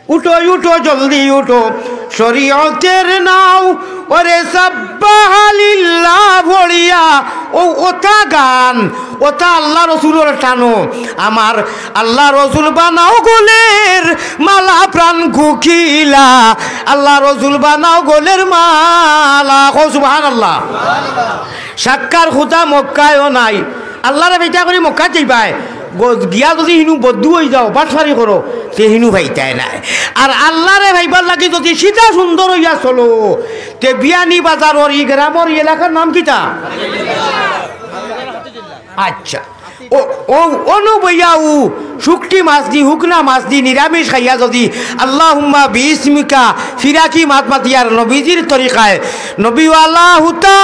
উঠো, উঠো, জলদি উঠো, শরীয়তের নাও, ওরে সাব্বাহা লিল্লাহ পড়িয়া, অউ অতা গান, অতা আল্লাহ রসুলর টানো। আমার আল্লাহ রসুল বানাও গলের মালা প্রাণ কুকিলা, আল্লাহ রসুল বানাও গলের মালা। কও সুবহানাল্লাহ। সাক্কার খুদা মক্কায়ও নাই। আল্লারে পাইতা করি মক্কাত যাইবায়। গ-, গিয়া যুদি হিনু বদ্দু অই যাও, বাটপারি করো, তে হিনু পাইতায় নায়। আর আল্লারে পাইবার লাগি যুদি সিধা সুন্দর অইয়া চলো, তে বিয়ানীবাজারর ই গ্রামর ই এলাকার নাম কিতা? আচ্ছা। ও, ও, অনো বইয়া উ শুকটি মাছ দি, হুকনা মাছ দি, নিরামিষ খাইয়া যুদি আল্লাহুম্মা বিইসমিকা ফিরাকি মাত মাতিয়ার নবীজির তরিকায়, নবীওয়ালা হুতা,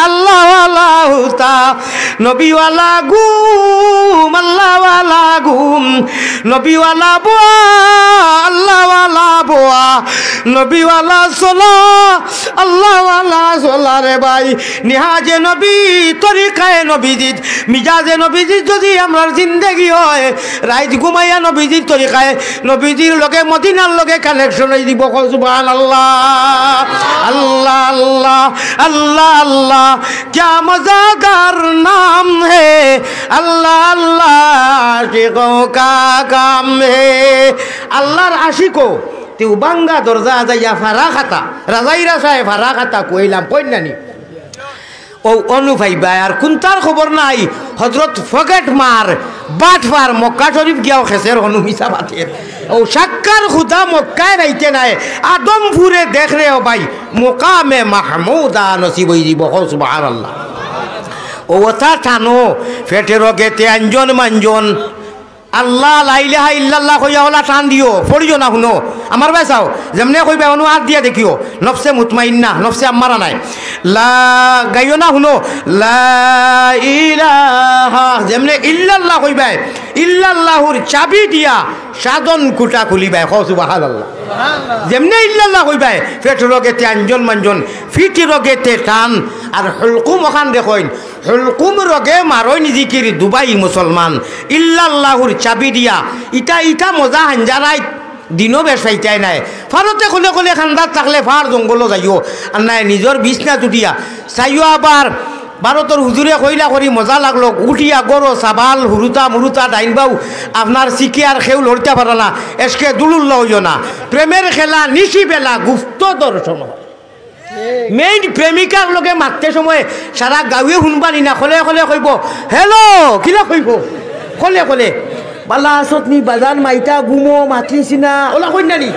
আল্লাহওয়ালা হুতা, নবীওয়ালা ঘুম, আল্লাহওয়ালা ঘুম, নবীওয়ালা বোয়া, আল্লাহওয়ালা বোয়া, নবীওয়ালা চলা, আল্লাহওয়ালা চলা রে ভাই। নিহাজে নবী, তরিকায় নবীজিত, মিজাজে নবীজিত যুদি আমরার জিন্দেগি অয়, রাইত ঘুমাইয়া নবীজির তরিকায়, নবীজির লগে মদিনার লগে connection অই যিবো। কও সুবহানাল্লাহ। আল্লাহ, আল্লাহ, আল্লাহ, আল্লাহ, ক্যা মজাদার নাম হে। আল্লাহ, আল্লাহ, আশিকোঁ কা কাম হে। আল্লাহর আশিকও তেউ ভাঙ্গা দরজা যাইয়া ফারা খাতা, রাজাই রাজায় ফারা খাতা কইলাম, কইন নানি? ও অনু পাইবায়, আর কুন্তার খবর নাই। হজরত ফকেট মার, বাটপার, মক্কা শরীফ গিয়াও খেসের হনু মিছা মাতের। ও সাক্কার খুদা মক্কায় রাইতে নাই, আদমপুরে দেখ রে ও ভাই, মোকামে মাহমুদা নসিব অইযিবো। কও সুবহানাল্লাহ। ও ওতা টানো, পেটে রগেতে আঞ্জন মাঞ্জন। আল্লাহ, লা ইলাহা ইল্লাল্লাহ কইয়া ওলা টান দিও, পড়িও না, হুনো। আমার ভাই চাও, যেমনে কইবায়, অনু হাত দিয়া দেখিও, নফসে মুতমাইন্না, নফসে আম্মারা নায়। লা, গাইও না, হুনো। লা ইলাহা, যেমনে ইল্লাল্লাহ কইবায়, ইল্লাল্লাহুর চাবি দিয়া সাধন কুটা খুলিবায়। কও সুবহানাল্লাহ। যেমনে ইল্লাল্লাহ কইবায়, পেট রগেতে আঞ্জন মাঞ্জন, ফিটি রগেতে টান, আর হুলকুম অখান দেখইন, হুলকুম রগে মারইন জিকির দুবাই মুসলমান, ইল্লাল্লাহুর চাবি দিয়া। ইতা, ইতা মজা হাঞ্জারাইত দিনও বেশ পাইতায় নায়। ফারতে খলে খলে খান্দাত থাকলে ফার জঙ্গলো যাইও, আর নায় নিজর বিছনা তুটিয়া চাইও। আবার ভারতর হুজুরে কইলা করি মজা লাগলো, উঠিয়া গরো সাবাল হুরুতা মুরুতা ডাইন বাউ, আপনার সিকে আর কেউ লড়িতা পারা না, এসকে দুলুল্লা অইও না। প্রেমের খেলা নিশি বেলা গুপ্ত দর্শন হয়। মেইন প্রেমিকার লগে মাততে সময় সারা গাউয়ে হুনবানি না, খলে খলে কইবো, "হ্যালো", কিলা কইবো? খলে খলে, "বালা আছত নি বাজান, মাইতা ঘুমো, মাতিস না", ওলা কইন না নি?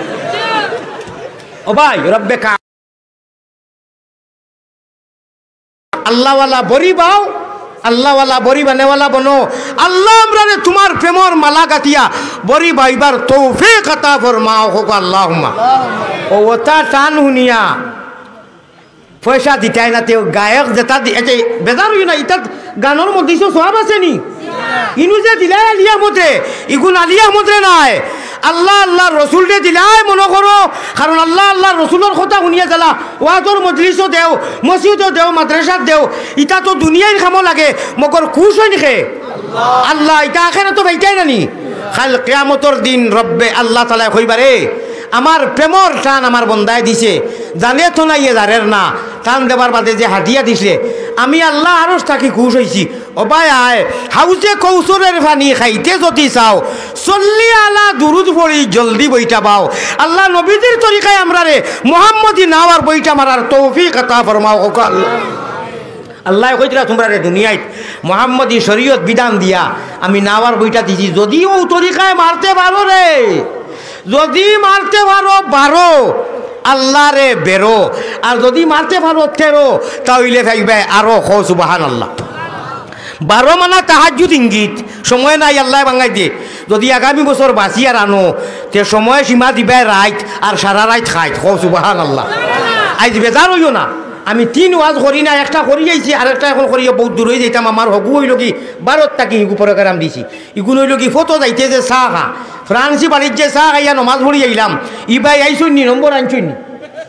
ও ভাই, রব্বে কা-, আল্লাহওয়ালা বড়ি বাও, আল্লাহওয়ালা বড়ি বানেওয়ালা বনো। আল্লাহ আমরারে তুমার প্রেমর মালা গাথিয়া বড়ি বাইবার তৌফিক আতা ফরমাও, কউক্কা আল্লাহুম্মা। ও ওতা টান হুনিয়া পয়সা দিতায় না, তেউ গায়ক যেতা দি-, এতে বেজার অইও না, ইতাত গানর মধ্যে ইসো সওয়াব আছে নি? ইনু যে দিলায় আলী আহমদরে, ইগুন আলী আহমদরে নায়, আল্লাহ, আল্লাহর রসুলরে দিলায় মনো করো, কারণ আল্লাহ, আল্লাহর রসুলর কথা হুনিয়া যারা ওয়াজর মজলিসো দেও, মসজিদো দেও, মাদ্রাসাত দেও, ইতা তো দুনিয়ার কামো লাগে, মগর খুশ অইন কে? আল্লাহ, ইতা আখেরাতো পাইতায় না নি? কাইল কিয়ামতর দিন রব্বে আল্লাহ তাআলায় কইবা রে, আমার প্রেমর টান আমার বন্দায় দিছে, জানে তো না ইয়ে জারের না, টান দেবার বাদে যে হাদিয়া দিছে, আমি আল্লাহ আরশ থাকি খুশ অইছি। ও ভাই আয়, হাউজে কৌসরের পানি খাইতে যদি চাও, সল্লি আলা দুরুদ পড়ি জলদি বইটা বাও। আল্লাহ নবীজির তরিকায় আমরারে মোহাম্মদী নাওয়ার বইটা মারার তৌফিক আতা ফরমাও, কউক্কা আল্লাহ। আল্লায় কইতরা তুমরারে দুনিয়াত মোহাম্মদী শরীয়ত বিধান দিয়া আমি নাওয়ার বইটা দিছি, যদি অউ তরিকায় মারতে পারো রে, যদি মারতে পারো বারো, আল্লাহরে বেরো, আর যদি মারতে পারো তেরো, তা অইলে পাইবায় আরো। কও সুবহানাল্লাহ। বারো মানা তাহাজ্জুদ ইঙ্গিত, সময় নাই, আল্লায় ভাঙ্গাই দে। যদি আগামী বছর বাঁচিয়া রানো, তে সময় সীমা দিবায় রাইত, আর সারা রাইত খাইত। কও সুবহানাল্লাহ। আইজ বেজার অইও না, আমি তিন ওয়াজ করি না, একটা করি আইছি, আর একটা এখন করিয়া বউত দূর অই যাইতাম। আমার হগু অইলো কি, ভারত থাকি হিগু program দিছি। ইগুন অইলো কি, ফটো যাইতে যে চা খা, ফরান্সি বাড়িত যে চা খাইয়া নমাজ পড়ি আইলাম, ই ভাই আইছইন নি, নম্বর আনছইন নি?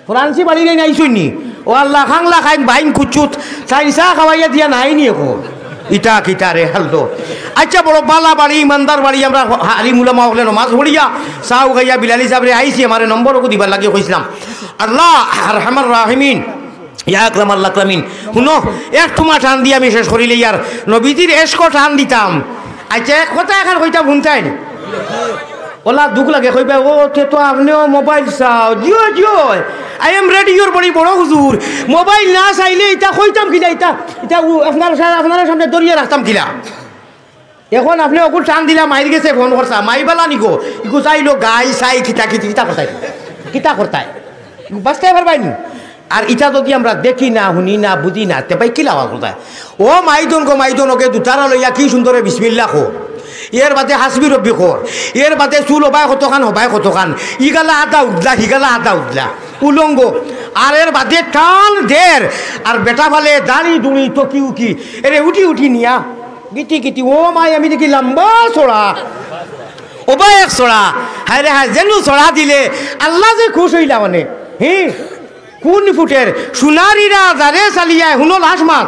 ফরান্সি বাড়ির আইন আইছইন নি? ও আল্লাহ, খাংলা খাইন বাইন কুচুত, তাইন চা খাওয়াইয়া দিয়া নাই নি এখন? ইতা কিতা রে হালতো? আচ্ছা, বড় বালা বাড়ি, ইমানদার বাড়ি, আমরা আলিম উলামা অকলে নমাজ পড়িয়া, চাও খাইয়া বিলালি সাবরে আইছি, আমারে নম্বর অগু দিবার লাগি কইছলাম। আল্লাহ আরহামার রাহিমিন, ইয়া আকরামাল আকরামিন। হুনো, এক টুমা টান দিয়া আমি শেষ করিলে ইয়ার নবীজির এশকো টান দিতাম। আচ্ছা, এক কথা এখান কইতাম, হুনতাইন। ওলা দুখ লাগে, কইবা, "ও, তে তো আপনেও মোবাইল চাও।" জিও, জিও, I am ready, ওর বড়ি বড় হুজুর। মোবাইল না চাইলে ইতা কইতাম কিলা, ইতা, ইতা উ-, আপনার সা-, আপনার সামনে ধরিয়া রাখতাম কিলা? এখন আপনে অগুর টান দিলা, মাইর গেছে ফোন করছা, মাই বালা নিগো, ইগু চাইলো গাই, চাই, কিতা, কিতা, কিতা করতায়, কিতা করতায়? ইগু বাঁচতে পারবায় নি? আর ইতা যদি আমরা দেখি না, হুনি না, বুঝি না, তে ভাই কিলা করতায়? ও মাইদন গো মাইদন, ওকে দুতারা লইয়া কি সুন্দরে বিসমিল্লা কর, এর বাদে হাসবি রব্বি কর, এর বাদে চুল ওবায় কতখান, হবায় কতখান, ইগালা আদা উদলা, হিগালা আদা উদলা, উলঙ্গ, আর এর বাদে টান দের, আর বেটা ফালে দাড়ি দুড়ি তকি উকি, এরে উঠি উঠি নিয়া, গিটি গিটি, ও মাই আমি দেখি লম্বা ছড়া, ওবায় এক ছড়া, হায় রে হায়, যেনু ছড়া দিলে আল্লাহ যে খুশ অইলা মানে, হি। কোন ফুটের সোনারিরা যারে চালিয়ায়, হুনো লাশ মাত।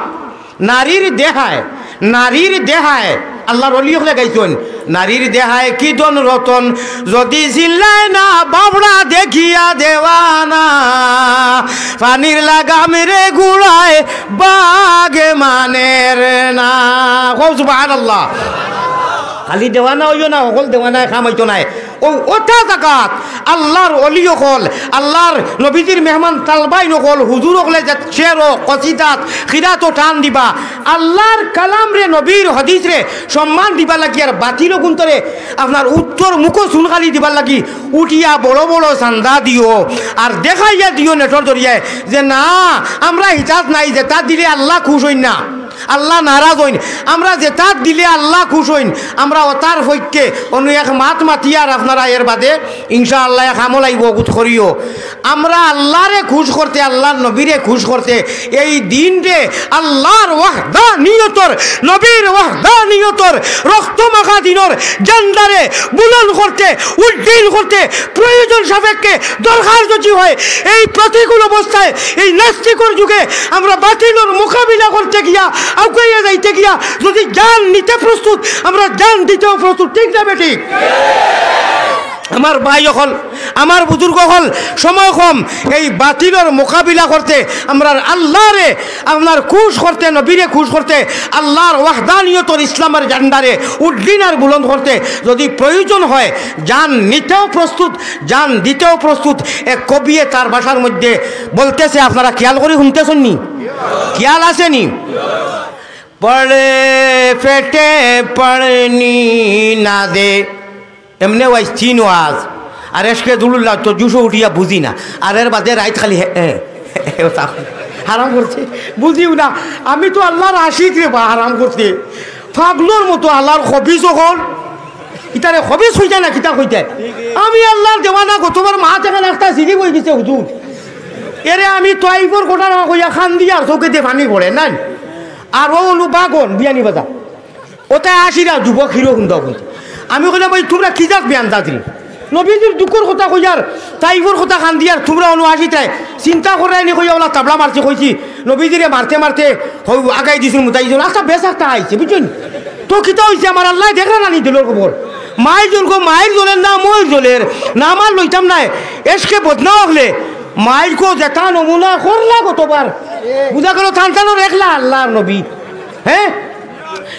নারীর দেহায়, নারীর দেহায়, আল্লাহর অলি অকলে গাইছইন, নারীর দেহায় কি ধন রতন, যদি চিল্লায় না বাবড়া দেখিয়া দেওয়ানা, পানির লাগাম রে গুড়ায় বাগে মানের না। কও সুবহানাল্লাহ। খালি দেওয়ানা অইও না, হকল দেওয়ানায় কাম অইতো নায়। অউ অতা জাগাত আল্লার অলি অকল, আল্লার নবীজির মেহমান তালবাইন অকল, হুজুর অকলে যে শেরো, কসিদাত, কিরাতো টান দিবা, আল্লার কালামরে, নবীর হাদিসরে সম্মান দিবার লাগি, আর বাতিল অগুন্তরে আপনার উত্তর মুখো চুনকালি দিবার লাগি উঠিয়া বড় বড় চান্দা দিও, আর দেখাইয়া দিও নেটর জরিয়ায় যে না, আমরা হিতাত নাই, যেতা দিলে আল্লা খুশ অইন না। আল্লা নারাজ অইন। আমরা যেতা দিলে আল্লা খুশ অইন, আমরা অতার পক্ষে। অনো এক মাত মাতিয়ার আপনারা এর বাদে ইনশাআল্লাহ এক আমল আইবো, অগুত করিও। আমরা আল্লারে খুশ করতে, আল্লার নবীরে খুশ করতে, এই দিনরে আল্লার ওয়াহদানিয়তর, নবীর ওয়াহদানিয়তর রক্ত মাখা দিনর ঝান্ডারে বুলন্দ করতে, উড্ডীন করতে, প্রয়োজন সাপেক্ষে দরকার যদি হয়, এই প্রতিকূল অবস্থায়, এই নাস্তিকর যুগে আমরা বাতিলর মোকাবিলা করতে গিয়া, আগুয়াইয়া যাইতে গিয়া যদি জান নিতে প্রস্তুত, আমরা জান দিতেও প্রস্তুত, ঠিক না বেঠিক? আমার ভাই অকল, আমার বুজুর্গ অকল, সময় কম, এই বাতিলর মোকাবিলা করতে আমরার আল্লারে আপনার খুশ করতে, নবীরে খুশ করতে, আল্লার ওয়াহদানিয়তর ইসলামর ঝান্ডারে উড্ডীন আর বুলন্দ করতে যদি প্রয়োজন হয়, জান নিতেও প্রস্তুত, জান দিতেও প্রস্তুত। এক কবিয়ে তার ভাষার মধ্যে বলতেছে, আপনারা খেয়াল করি হুনতেছইন নি? খেয়াল আছে নি? পড়ে পেটে পড়নি না দে, এমনে ওয়াইজ তিন ওয়াজ। আর এশকে দুলুল্লাহ তো জুশো উঠিয়া বুঝি না। আর এর বাদে রাইত খালি হে, হে, হে, ওতা হারাম করছে, বুঝিও না। আমি তো আল্লার আশিক রে বা, হারাম করছে। পাগলর মতো আল্লার খবিস অকল। ইতারে খবিস কইতায় না কিতা কইতায়? আমি আল্লার দেওয়ানা, গতবার মাত এখান একটা সিরিপ অইগেছে হুজুর। এরে আমি তয়ফর ঘটনা কইয়া কান্দিয়ার চউখেদি পানি পড়ে নাই। আর অউ অনো বাগন বিয়ানীবাজার। ওতায় আশিরা যুবক হিরো হুন্দা হুন্দি। আমি কইলাম, "ওই তুমরা কি জাত বেআন্দাজ রে? নবীজির দুঃখর কথা কইয়ার, তয়ফর কথা কান্দিয়ার, তুমরা অনো আশিতায় চিন্তা কররায় নি?" কইয়া অলা তাবলা মারছি, কইছি, "নবীজিরে মারতে মারতে হউ আগাই দিছইন, মুতাই দিছইন, আচ্ছা বেশ একটা আইছে, বুঝছইন? তো কিতা অইছে, আমার আল্লায় দেখরা না নি দিলর খবর? মাইর জনকো মাইর জ্বলের না মইর জ্বলের, না আমার লইতাম নায়, এশকে বদনা অকলে মাইর কো যেতা নমুনা করলা গতবার, বুঝা গেল তান তানর একলা আল্লার নবী।" হে,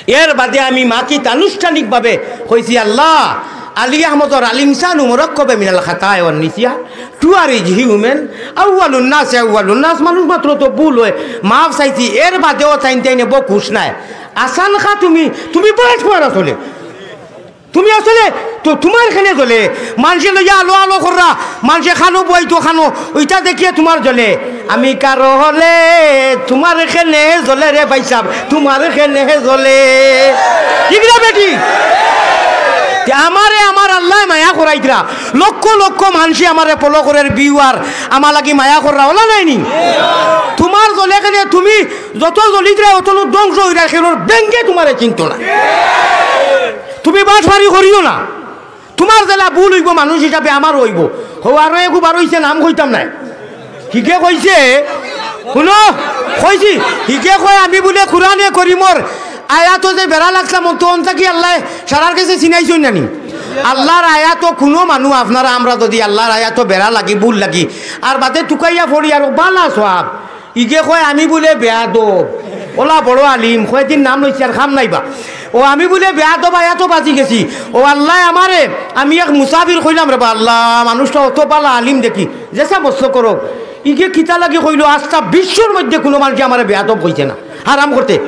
এর বাদে আমি মাকিত আনুষ্ঠানিকভাবে কইছি, "আল্লাহ, আলী আহমদর আল ইনসানু মুরাক্কাবে মিনাল খাতায়া ওয়ান নিসিয়ান, টু আর ইজ হিউম্যান, আউয়ালুন নাসে আউয়ালুন নাস, মানুষ মাত্র তো ভুল অয়, মাফ চাইছি।" এর বাদেও তাইন তাইনে বউ খুশ নায়। আসান খা তুমি, তুমি বয়স পড়া চলে। তুমি আসলে তো তুমার কেনে জ্বলে, মানষে লইয়া আলো আলো কররা, মানষে খানো বইতো খানো, ওইটা দেখিয়া তুমার জ্বলে। আমি কারো হলে তুমার কেনে জ্বলে রে ভাইসাব, তুমার কেনে জ্বলে। ঠিক না বেঠিক? তে আমারে আমার আল্লায় মায়া করাইতরা, লক্ষ লক্ষ মানষে আমারে follow করের, viewer, আমার লাগি মায়া কররা, অলা নায় নি? তুমার জ্বলে কেনে, তুমি যত জ্বলিতরায় অত লোক ধ্বংস অইরা, কেউর বেঙ্গে তুমারে চিনতো না। তুমি বাটপারি করিও না। তুমার যেলা ভুল অইবো মানুষ হিসাবে আমারও অইবো। হউ আরো এগু বার অইছে, নাম কইতাম নায়। হিগে কইছে, হুনো, কইছি, হিগে কয় আমি বুলে কুরআনে করিমর আয়াতো যে বেড়া লাগছিলাম, অতো অন থাকি আল্লায় সারার গেছে চিনাইছইন না নি? আল্লার আয়াতো কুনু মানুষ আপনারা আমরা যুদি আল্লার আয়াতো বেড়া লাগি, ভুল লাগি, আর বাদে তুকাইয়া পড়ি আর বালা সওয়াব। ইগে কয় আমি বুলে বেয়াদব, অলা বড় আলিম, কয়দিন নাম লইছি আর কাম নাইবা। ও আমি বুলে বেয়াদব, আয়াতো বাজি গেছি। ও আল্লায় আমারে, আমি এক মুসাফির কইলাম রে বা আল্লাহ, মানুষটা অত বালা আলিম দেখি, যেছা মস্ত করো। ইগে কিতা লাগি কইলো, আস্তা বিশ্বর মধ্যে কুনু মানষে আমারে বেয়াদব কইছে না, হারাম করতে।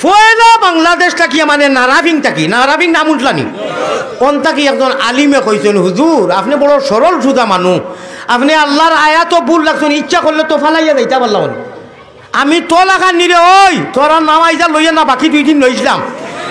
পয়লা বাংলাদেশ থাকিয়া মানে নারাফিং থাকি, নারাফিং নাম হুনছলা নি? অন থাকি একজন আলিমে কইছইন, "হুজুর, আপনে বড় সরল সুজা মানুষ, আপনে আল্লার আয়াতো ভুল লাগছইন, ইচ্ছা করলে তো ফালাইয়া যাইতা পারলা অনে।" আমি তো লাখান নিরে, ওই, তোরা নাম আইজা লইয়া না, বাকি দুই দিন লইছিলাম।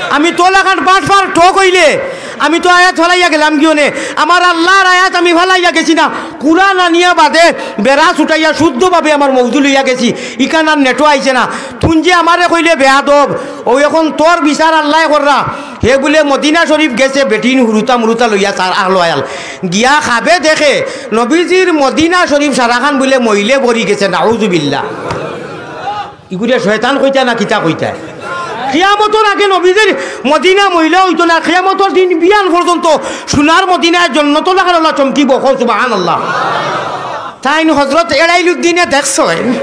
আমি তো লাখান বাটপার ঠগ অইলে, আমি তো আয়াত ফালাইয়া গেলাম গি অনে। আমার আল্লার আয়াত আমি ফালাইয়া গেছি না। কুরআন আনিয়া বাদে বেড়া ছুটাইয়া শুদ্ধভাবে আমার মৌজু লইয়া গেছি। ইখান আর নেটো আইছে না। তুন যে আমারে কইলে বেয়াদব, ও এখন তোর বিচার আল্লায় কররা। হে বুলে মদিনা শরীফ গেছে, বেটিন হুরুতা মুরুতা লইয়া তার আহলো আয়াল। গিয়া খাবে দেখে, নবীজির মদিনা শরীফ সারাখান বুলে মইলে ভরি গেছে, নাউজুবিল্লাহ। ইগুরে শয়তান কইতা না কিতা কইতা? কিয়ামতর আগে নবীজির মদিনা মইলা অইতো না, কিয়ামতর দিন বিয়ান পর্যন্ত সোনার মদিনায় জন্নতর লাখান অলা চমকিবো, কও সুবহানাল্লাহ। তাইন হজরত এড়াইলুদ্দিনে দেখছইন,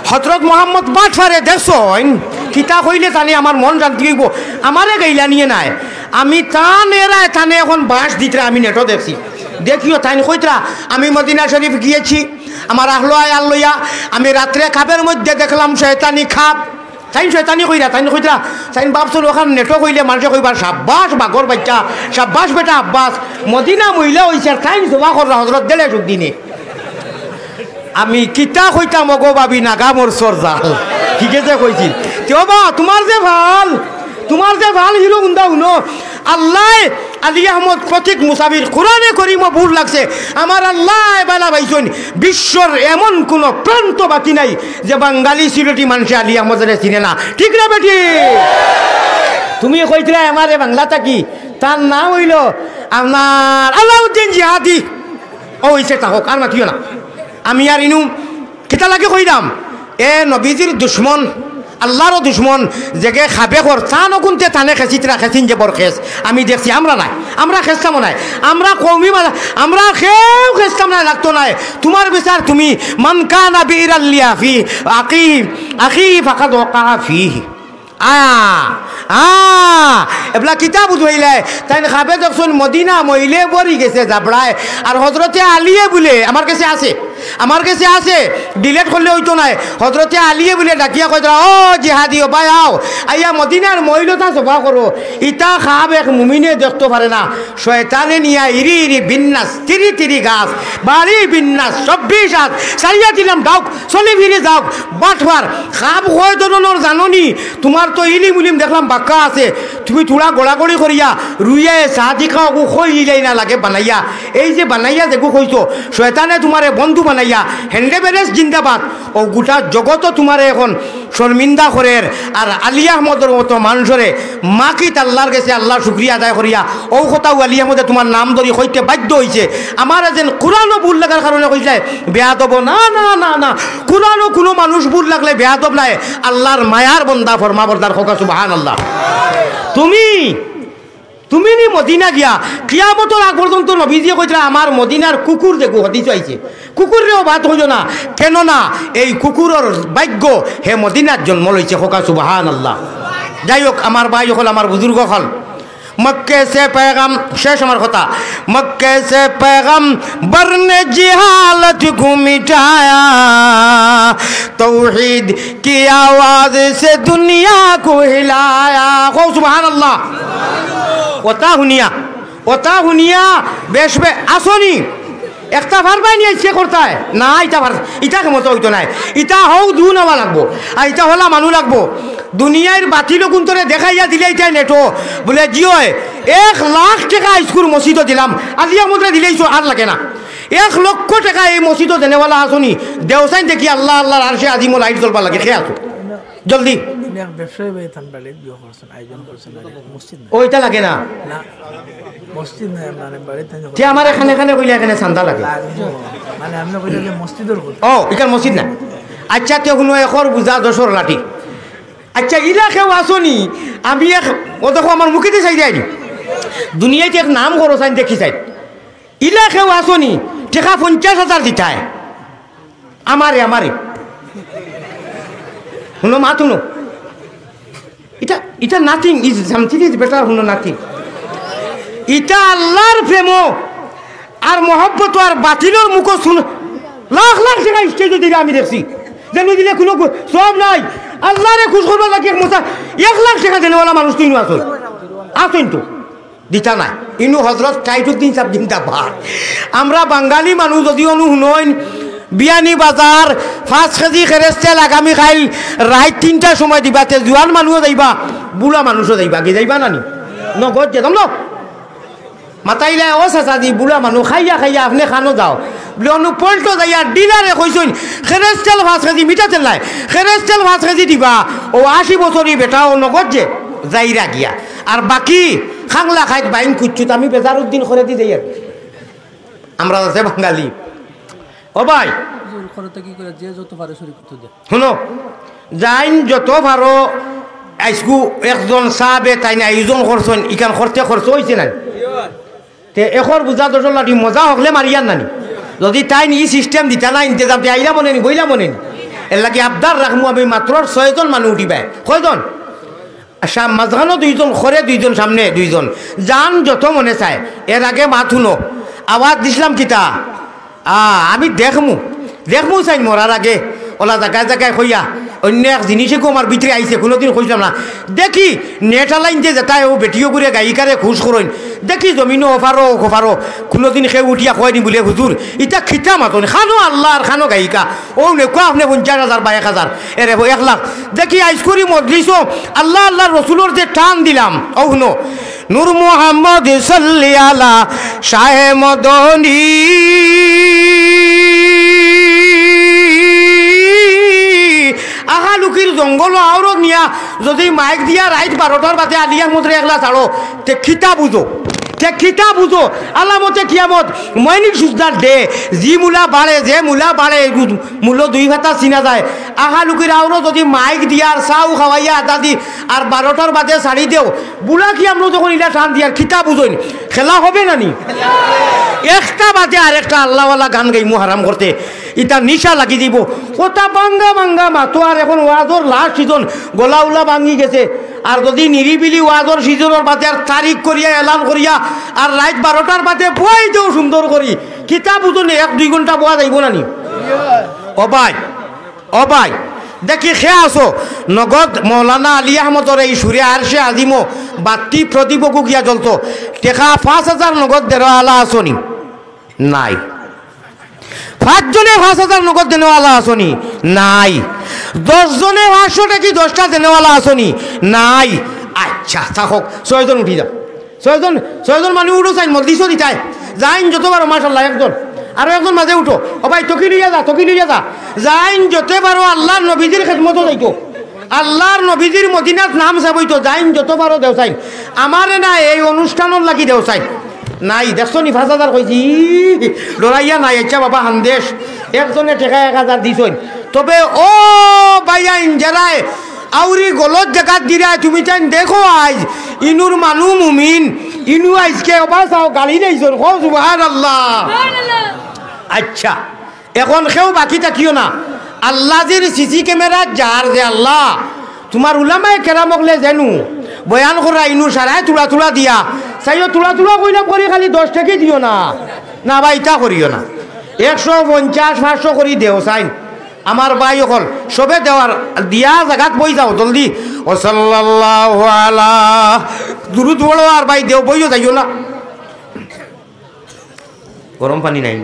হজরত মোহাম্মদ বাটপারে দেখছইন, কিতা কইলে জানি আমার মন শান্তি অইবো, আমারে গাইলা নিয়ে নায়। আমি তান এরায় তানে এখন বাঁশ দিতরা, আমি নেটো দেখছি। দেখিও, তাইন কইতরা, "আমি মদিনা শরীফ গিয়েছি, আমার আহলো আয়াল লইয়া, আমি রাত্রে খাবের মধ্যে দেখলাম শয়তানি খাব।" তাইন শয়তানি কইরা, তাইন কইতরা, তাইন ভাবছইন ওখান নেটো কইলে মানষে কইবা, "সাব্বাস বাঘর বাইচ্চা, সাব্বাস বেটা আব্বাস, মদিনা মহিলা অইছে, আর তাইন জবা কররা হজরত দেড়ে সুখ দিনে।" আমি কিতা কইতাম ওগো ভাবি, নাগা মরছর জাল। ঠিক আছে কইছি। তে ওবা, তুমার যে ভাল, তুমার যে ভাল হিরো হুন্দা হুনো। আল্লায়, আলী আহমদ প্রতীক মুসাফির, কোরআনে করিমো ভুল লাগছে। আমার আল্লায় বালা পাইছইন, বিশ্বর এমন কুনু প্রান্ত বাকি নাই যে বাঙালি সিলেটি মানষে আলী আহমদরে চিনে না। ঠিক না বেটি? তুমি কইতরা আমারে বাংলা থাকি, তার নাম অইলো আপনার আলাউদ্দিন জিহাদি। ও অইছে থাকউক, আর মাতিও না। আমি আর ইনু কিতা লাগি কইরাম? এ নবীজির দুশমন, আল্লারও দুশমন, যেগে খাবে কর, তান অগুন্তে তানে খেছিতরা, খেছিন যে বড় খেছ। আমি দেখছি, আমরা নায়, আমরা খেছতাম নায়, আমরা কওমি মা-, আমরা কেউ খেছতাম নায়, লাগতো নায়। তুমার বিচার তুমি, "মান কানা বিরাল্লি আফি, আখি, আখি ফাকাদ ওয়াকা ফিহি।" আ, আ, এবলা কিতা বুঝাইলায়? তাইন খাবে দেখছইন মদিনা মইলে ভরি গেছে জাবড়ায়। আর হজরতে আলীয়ে বুলে, আমার গেছে আছে, আমার গেছে আছে, delete করলে অইতো নায়। হজরতে আলীয়ে বুলে ডাকিয়া কইতরা, "ও জিহাদি, ও ভাই আও, আইয়া মদিনার মইলতা জবা করো।" ইতা খাব এক মুমিনে দেখতো পারে না। শয়তানে নিয়া ইরি ইরি বিন্যাস, তিরি তিরি গাছ, বাড়ি বিন্যাস, চব্বিশ হাত, সারিয়া দিলাম ডাউক, চলি ফিরি যাউক, বাটপার, খাব কয় ধরনর জানো নি? তুমার তো ইলিম উলিম দেখলাম বাক্কা আছে, তুমি থুড়া গড়াগড়ি করিয়া রুইয়া এ সাদিকা ওগু কই ইলাই না লাগে বানাইয়া। এই যে বানাইয়া যেগু কইছো, শয়তানে তুমারে বন্ধু বানাইয়া, হেন্ডে বেরেস জিন্দাবাদ, ও গোটা জগতো তুমারে এখন শর্মিন্দা করের। আর আলী আহমদর মতো মানষরে মাকিত আল্লার গেছে আল্লার শুকরিয়া আদায় করিয়া, ও কথাউ আলী আহমদে তুমার নাম ধরি কইতে বাধ্য অইছে। আমারে যেন কোরআনো ভুল লাগার কারণে কইছলায় বেয়াদব, না, না, না, না, কোরআনো কুনু মানুষ ভুল লাগলে বেয়াদব নায়, আল্লার মায়ার বন্দা ফরমাবরদার। কউক্কা সুবহানাল্লাহ। তুমি, তুমি নি মদিনা গিয়া, কিয়ামতর আগ পর্যন্ত নবীজিয়ে কইতরা, "আমার মদিনার কুকুর যেগু", হাদিসো আইছে, "কুকুররেও ভাত কইও না, কেননা এই কুকুরর ভাগ্য হে মদিনাত জন্ম লইছে।" কউক্কা সুবহানাল্লাহ। যাই হোক, আমার ভাই অকল, আমার বুজুর্গ অকল, مکے سے پیغام، শেষ আমার কথা, مکے سے پیغمبر نے جہالت کو مٹایا، توحید کی آواز سے دنیا کو ہلایا۔ কও সুবহানাল্লাহ। ওতা হুনিয়া, ওতা হুনিয়া বেশ বে-, আছনি। একটা পারবায় নি আইজকে করতায়? না, ইটা পার-, ইটা ক্ষমতা অইতো নায়। ইটা হউ দু নেওয়া লাগবো। আর ইটা হলা মানু লাগবো। দুনিয়ার বাতিল অগুন্তরে দেখাইয়া দিলে ইটায় নেটো। বুলে, "জি অয়, এক লাখ টেকা আইজকুর মসজিদো দিলাম, আলী আহমদরে দিলাইছো, আর লাগে না। এক লক্ষ টেকা এই মসজিদো দেনেওয়ালা আছনি, দেও চাইন দেখি আল্লাহ, আল্লাহর আরশে আজিমো light জ্বলবার লাগি, কে আছো? জলদি।" এনে এক ব্যবসায়ী ভাই তান বাড়িত বিয়া করছেন, আয়োজন করছেন, আর মসজিদ নাই। ও, ইটা লাগে না? না, মসজিদ নাই, মানে, বাড়িত নাই। তে আমারে খানে খানে কইলে কেনে চান্দা লাগে। লাগবো। মানে, আমি কইলাম যে মসজিদর কথা। ও, ইখান মসজিদ না। আচ্ছা, তে হুনো, একর বুঝা দশর লাঠি। আচ্ছা, ইলা কেউ আছনি? আমি এক, ও দেখো, আমার মুখেদি চাই দেয়নি। দুনিয়াত এক নাম করো চাইন, দেখি চাইন। ইলা কেউ আছনি? টেকা পঞ্চাশ হাজার দিতায়। আমারে, আমারে। হুনো, মাত হুনো। ইটা, ইটা nothing is something is better, হুনো, nothing। ইটা আল্লার প্রেমো আর মহব্বত আর বাতিলর মুখো শুন, লাখ লাখ টেকা stage-ও দিলে আমি দেখছি। যেন দিলে কুনু গু-, সওয়াব নাই। আল্লারে খুশ করবার লাগি এক মোসা-, এক লাখ টেকা দেনেওয়ালা মানুষ তো ইনো আছইন। আছইন তো। দিতা নায়। ইনু হজরত তাইজুদ্দিন সাব জিন্দাবাদ। আমরা বাঙালি মানুষ যদি অনু হুনইন, বিয়ানীবাজার পাঁচ কেজি খেরেস্তেল আগামী কাইল রাইত তিনটার সময় দিবা, তে জুয়ান মানুষও যাইবা, বুড়া মানুষও যাইবা, কি যাইবা না নি? নগদ যে, জানো? মাতাইলে, "ও চাচাজি, বুড়া মানুষ, খাইয়া খাইয়া আপনে খানো যাও।" বুলে, অনু পল্টো যাইয়া ডিলারে কইছইন, "খেরেস্তেল পাঁচ কেজি, মিঠা তেল নাই, খেরেস্তেল পাঁচ কেজি দিবা।" ও আশি বছরই বেটা, ও নগদ যে, যাইরা গিয়া। আর বাকি খাংলা খাইত বাইন কুচ্ছুত আমি বেজার উদ্দিন করে দি যাই আর কি। আমরা আছে বাঙালি। ও ভাই। জোর করে তো কি করে, যে যত পারে শরীর করতে দে। হুনো, যাইন যত পারো, আইজকু একজন সাবে তাইন আয়োজন করছইন, ইখান করতে খরচ অইছে না? তে একর বুঝা দশর লাঠি মজা হকলে মারিয়ার নানি। যদি তাইন ই system দিতা না, ইন্তেজাম তে আইলা মনে নি, বইলা মনে নি। এর লাগি আবদার রাখমু আমি মাত্র ছয়জন মানুষ উঠিবায়। কয়জন? সা-, মাঝখানো দুইজন, খরে দুইজন, সামনে দুইজন। যান যত মনে চায়, এর আগে মাত হুনো। আওয়াজ দিছলাম কিতা? আ, আমি দেখমু, দেখমু চাইন মরার আগে। অলা জাগায় জাগায় কইয়া, অইন্য এক জিনিস এগু আমার ভিতরে আইছে, কুনুদিন কইছলাম না। দেখি, নেট আলাইন যে যেতায় অউ বেটিও করে গায়িকারে খুশ করইন। দেখি জমিনো অফারো, অফারো, কুনুদিন কেউ উঠিয়া কয়নি বুলে, "হুজুর, ইতা কিতা মাতইন? খানো আল্লাহ আর খানো গায়িকা।" অউ নেকুয়া আপনে পঞ্চাশ হাজার বা এক হাজার, এরে এক লাখ। দেখি আইজ করি মজলিসো আল্লাহ, আল্লাহর রসুলর যে টান দিলাম, অউ হুনো, নূর মোহাম্মদ সাল্লি আলা শাহে মদনী। আহালুকির জঙ্গল আওরত নিয়া যদি মাইক দিয়া রাইত বারোটার বাদে আলী আহমদরে একলা ছাড়ো, তে কিতা বুঝো? তে কিতা বুঝো? আলামতে কিয়ামত, ময়নিক সুজদার দে, জি মুলা বাড়ে, যে মুলা বাড়ে, মূলো দুই ফাতা চিনা যায়। আহালুকির আওরত যদি মাইক দিয়া আর চাউ খাওয়াইয়া আদা দি আর বারোটার বাদে ছাড়ি দেও, বুড়া কিয়ামত যখন ইলা টান দিয়ার কিতা বুঝইন, খেলা হবে না নি? একটা বাদে আরেকটা আল্লাহওয়ালা গান গাইমু হারাম করতে, ইতা নিশা লাগি যাইবো। কথা ভাঙ্গা ভাঙ্গা মাতো, আর এখন ওয়াজর লাস্ট সিজন, গলা উলা ভাঙ্গি গেছে। আর যদি নিরিবিলি ওয়াজর সিজনর বাদে আর তারিখ করিয়া এলান করিয়া আর রাইত বারোটার বাদে বই দেও সুন্দর করি, কিতা বুঝইন, এক দুই ঘন্টা বওয়া যাইবো না নি? ও ভাই, ও ভাই, দেখি খে আছো, নগদ মৌলানা আলী আহমদর এই সুরে আরশে আজিমো বাত্তি প্রদীপ অগু গিয়া জ্বলতো। টেকা পাঁচ হাজার নগদ দেনওয়ালা আছো নি? নাই। পাঁচজনে পাঁচ হাজার নগদ দেনওয়ালা আছো নি? নাই। দশজনে পাঁচশো টেকি দশটা দেনওয়ালা আছো নি? নাই। আচ্ছা, থাকউক, ছয়জন উঠি যাও। ছয়জন, ছয়জন মানুষ উঠো চাইন, মজলিসো দিতায়। যাইন যত পারো, মাশাআল্লাহ, একজন। আরো একজন মাঝে উঠো। ও ভাই, তকি লইয়া যা, তকি লইয়া যা। যাইন যত পারো, আল্লাহর নবীজির খেদমতো যাইতো। আল্লাহর নবীজির মদিনাত নাম চাবইতো। যাইন যত পারো দেও চাইন। আমারে না, এই অনুষ্ঠানর লাগি দেও চাইন। নাই, দেখছো নি, পাঁচ হাজার কইছি। ডরাইয়া নাই, আচ্ছা বাবা, হান্দেশ। একজনে টেকা এক হাজার দিছইন। তবে ও ভাইয়াইন, যারায় আউরি গলত জাগাত দিরায়, তুমি তাইন দেখো আইজ, ইনুর মানু মুমিন, ইনু আইজকে ওবা চাও, গালি দিছইন, কও সুবহানাল্লাহ। আচ্ছা, এখন কেউ বাকি থাকিও না। আল্লাহ যে সিসি ক্যামেরা যার যে আল্লাহ, তুমার উলামায়ে কেরাম অকলে যেনু বয়ান করা ইনু সারায় তুলা তুলা দিয়া, চাইও তুলা তুলা কইলাম করি খালি দশ টেকি দিও না। না ভাই, ইতা করিও না। একশো পঞ্চাশ, পাঁচশো করি দেও চাইন। আমার ভাই অকল, সবে দেওয়ার দিয়া জাগাত বই যাও, জলদি। ও সাল্লাল্লাহু আলা, দুরুদ পড়ো আর ভাই দেও, বইও যাইও না। গরম পানি নাই?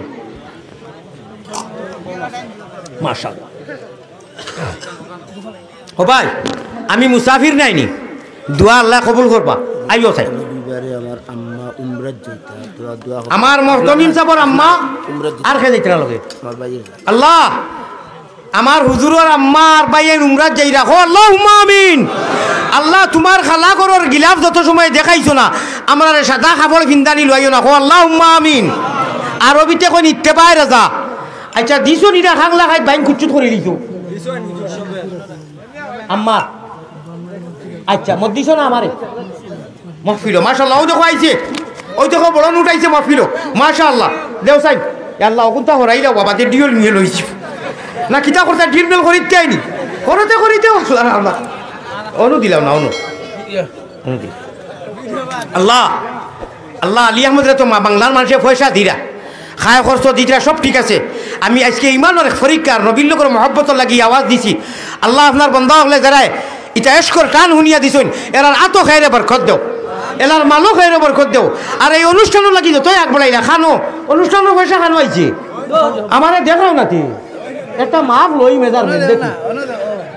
মাশাআল্লাহ। ও ভাই, আমি মুসাফির নাইনি, দোয়া আল্লায় কবুল করবা। আইও চাই। রবিবারে আমার আম্মা উমরাত যাইতা, তোরা দোয়া করো। আমার মহতমিম সাবর আম্মা উমরাত যাইতা। আর কে যাইতা লগে? আমার ভাই। আল্লাহ, আমার হুজুরর আম্মা আর ভাইয়াইন উমরাত যাইরা, কও আল্লাহুম্মা আমিন। আল্লাহ, তুমার কালা ঘরর গিলাফ যত সময় দেখাইছো না, আমরারে সাদা কাপড় ফিন্দানি লইও না, কও আল্লাহুম্মা আমিন। আরবিতে কইন ইত্তেবায় রাজা। আচ্ছা, দিছো নি না, খাংলা খাইত বাইন কুচ্চুত করি দিছো। আম্মা, আচ্ছা, মত দিছো না আমারে? মহফিলো, মাশাআল্লাহ, অউ দেখো আইছে, অউ দেখো বড় নোট আইছে মহফিলো, মাশাআল্লাহ। দেও চাইন, এ আল্লাহ, অগুনতা হরাই দাও বাবা, যে ডিওল নিয়ে লইছি। না কিতা করতা, ডিল মেল করিতে আইনি, করতে করিতে আল্লাহ, আল্লাহ। অনু দিলাম না, অনু। অনু দিলাম। আল্লাহ, আল্লাহ, আলী আহমদরে তো মা-, বাংলার মানষে পয়সা দিরা, খায় খরচ দিতরা, সব ঠিক আছে। আমি আইজকে ইমানর এক পরীক্ষার নবীর লগর মহব্বতর লাগি আওয়াজ দিছি। আল্লাহ, আপনার বন্দা অকলে যারায় ইতা এশকর টান হুনিয়া দিছইন, এরার আতো খাইরে বরকত দেও, এরার মালো খাইরে বরকত দেও। আর এই অনুষ্ঠানর লাগি যতই আগ বাড়াইলা, খানো, অনুষ্ঠানর পয়সা খানো আইছে? আমারে দেখাও না তে। একটা মাফ লই মেজার মেন দেখি।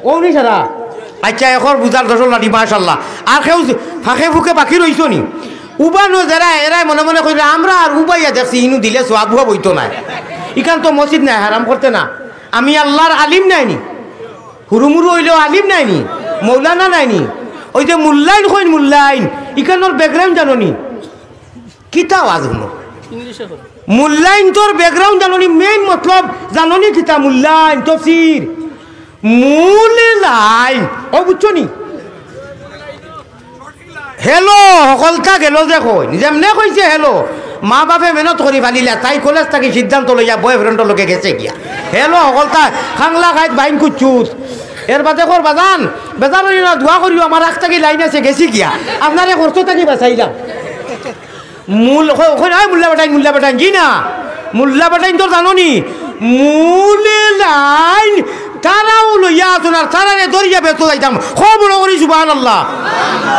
অউ নি সারা। আচ্ছা, এখন বুঝার দশর লাঠি, মাশাআল্লাহ। আর কেউ ফাঁকে ফুকে বাকি রইছো নি? উবানো যারা, এরাই মনে মনে কইরা, আমরা আর উবাইয়া দেখছি, ইনু দিলে সওয়াব অইতো নায়। ইখান তো মসজিদ নায়, হারাম করতে না। আমি আল্লাহর আলিম নাইনি, হুরুমুরু অইলেও আলিম নাইনি, মৌলানা নাইনি। ওই যে মূল্যায়ন কইন, মূল্যায়ন, ইখানোর background জানো নি? কিতা ওয়াজ হুনো? ইংলিশে করো। মূল্যায়ন তোর background জানো নি? Main মতলব জানো নি কিতা? মূল্যায়ন, তফসির। মূল লাইন। ও বুঝছো নি? Hello, হকলতা গেল যে কই। যেমনে কইছে hello। মা বাপে মেহনত করি ফালিলা। তাই কলেজ থাকি সিদ্ধান্ত লইয়া boyfriend লগে গেছে গিয়া। Hello, হকলতা খাংলা খাইত বাইন কুচ্চুত। এর বাদে কর বাজান, বেজার অইও না, দোয়া করিও, আমার আগ থাকি লাইন আছে, গেছি গিয়া। আপনারে কষ্ট থাকি বাঁচাইলাম। মূল, কই, কই, ওই মোল্লা বেটাইন, মোল্লা বেটাইন, জি না। মোল্লা বেটাইন তো জানো নি? মূলে লাইন, তারাও লইয়া আছইন আর তারারে ধরিয়া বেহেস্তো যাইতাম। কও বড় করি সুবহানাল্লাহ।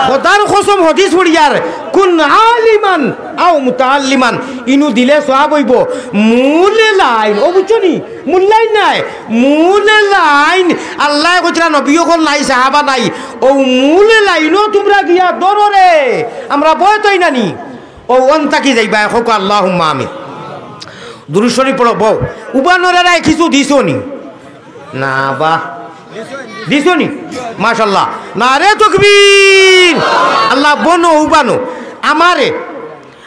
খোদার কসম হাদিস পড়িয়ার, কুন আলিমান আও মুতাআল্লিমান, ইনু দিলে সওয়াব অইবো। মূলে লাইন, ও বুঝছো নি? মূল লাইন নায়, মূলে লাইন। আল্লায় কইতরা নবী অকল নাই, সাহাবা নাই। অউ মূলে লাইনো তুমরা গিয়া ধরো রে। আমরা বয় তৈ নানি। অউ অন থাকি যাইবা, কউক্কা আল্লাহুম্মা আমিন। দুরূদ শরীফ পড়ো, বও। উবানরে রায় কিছু দিছো নি? না বা। দিছো নি? মাশাআল্লাহ। নারে তকবীর। আল্লাহ বনো উবানো। আমারে।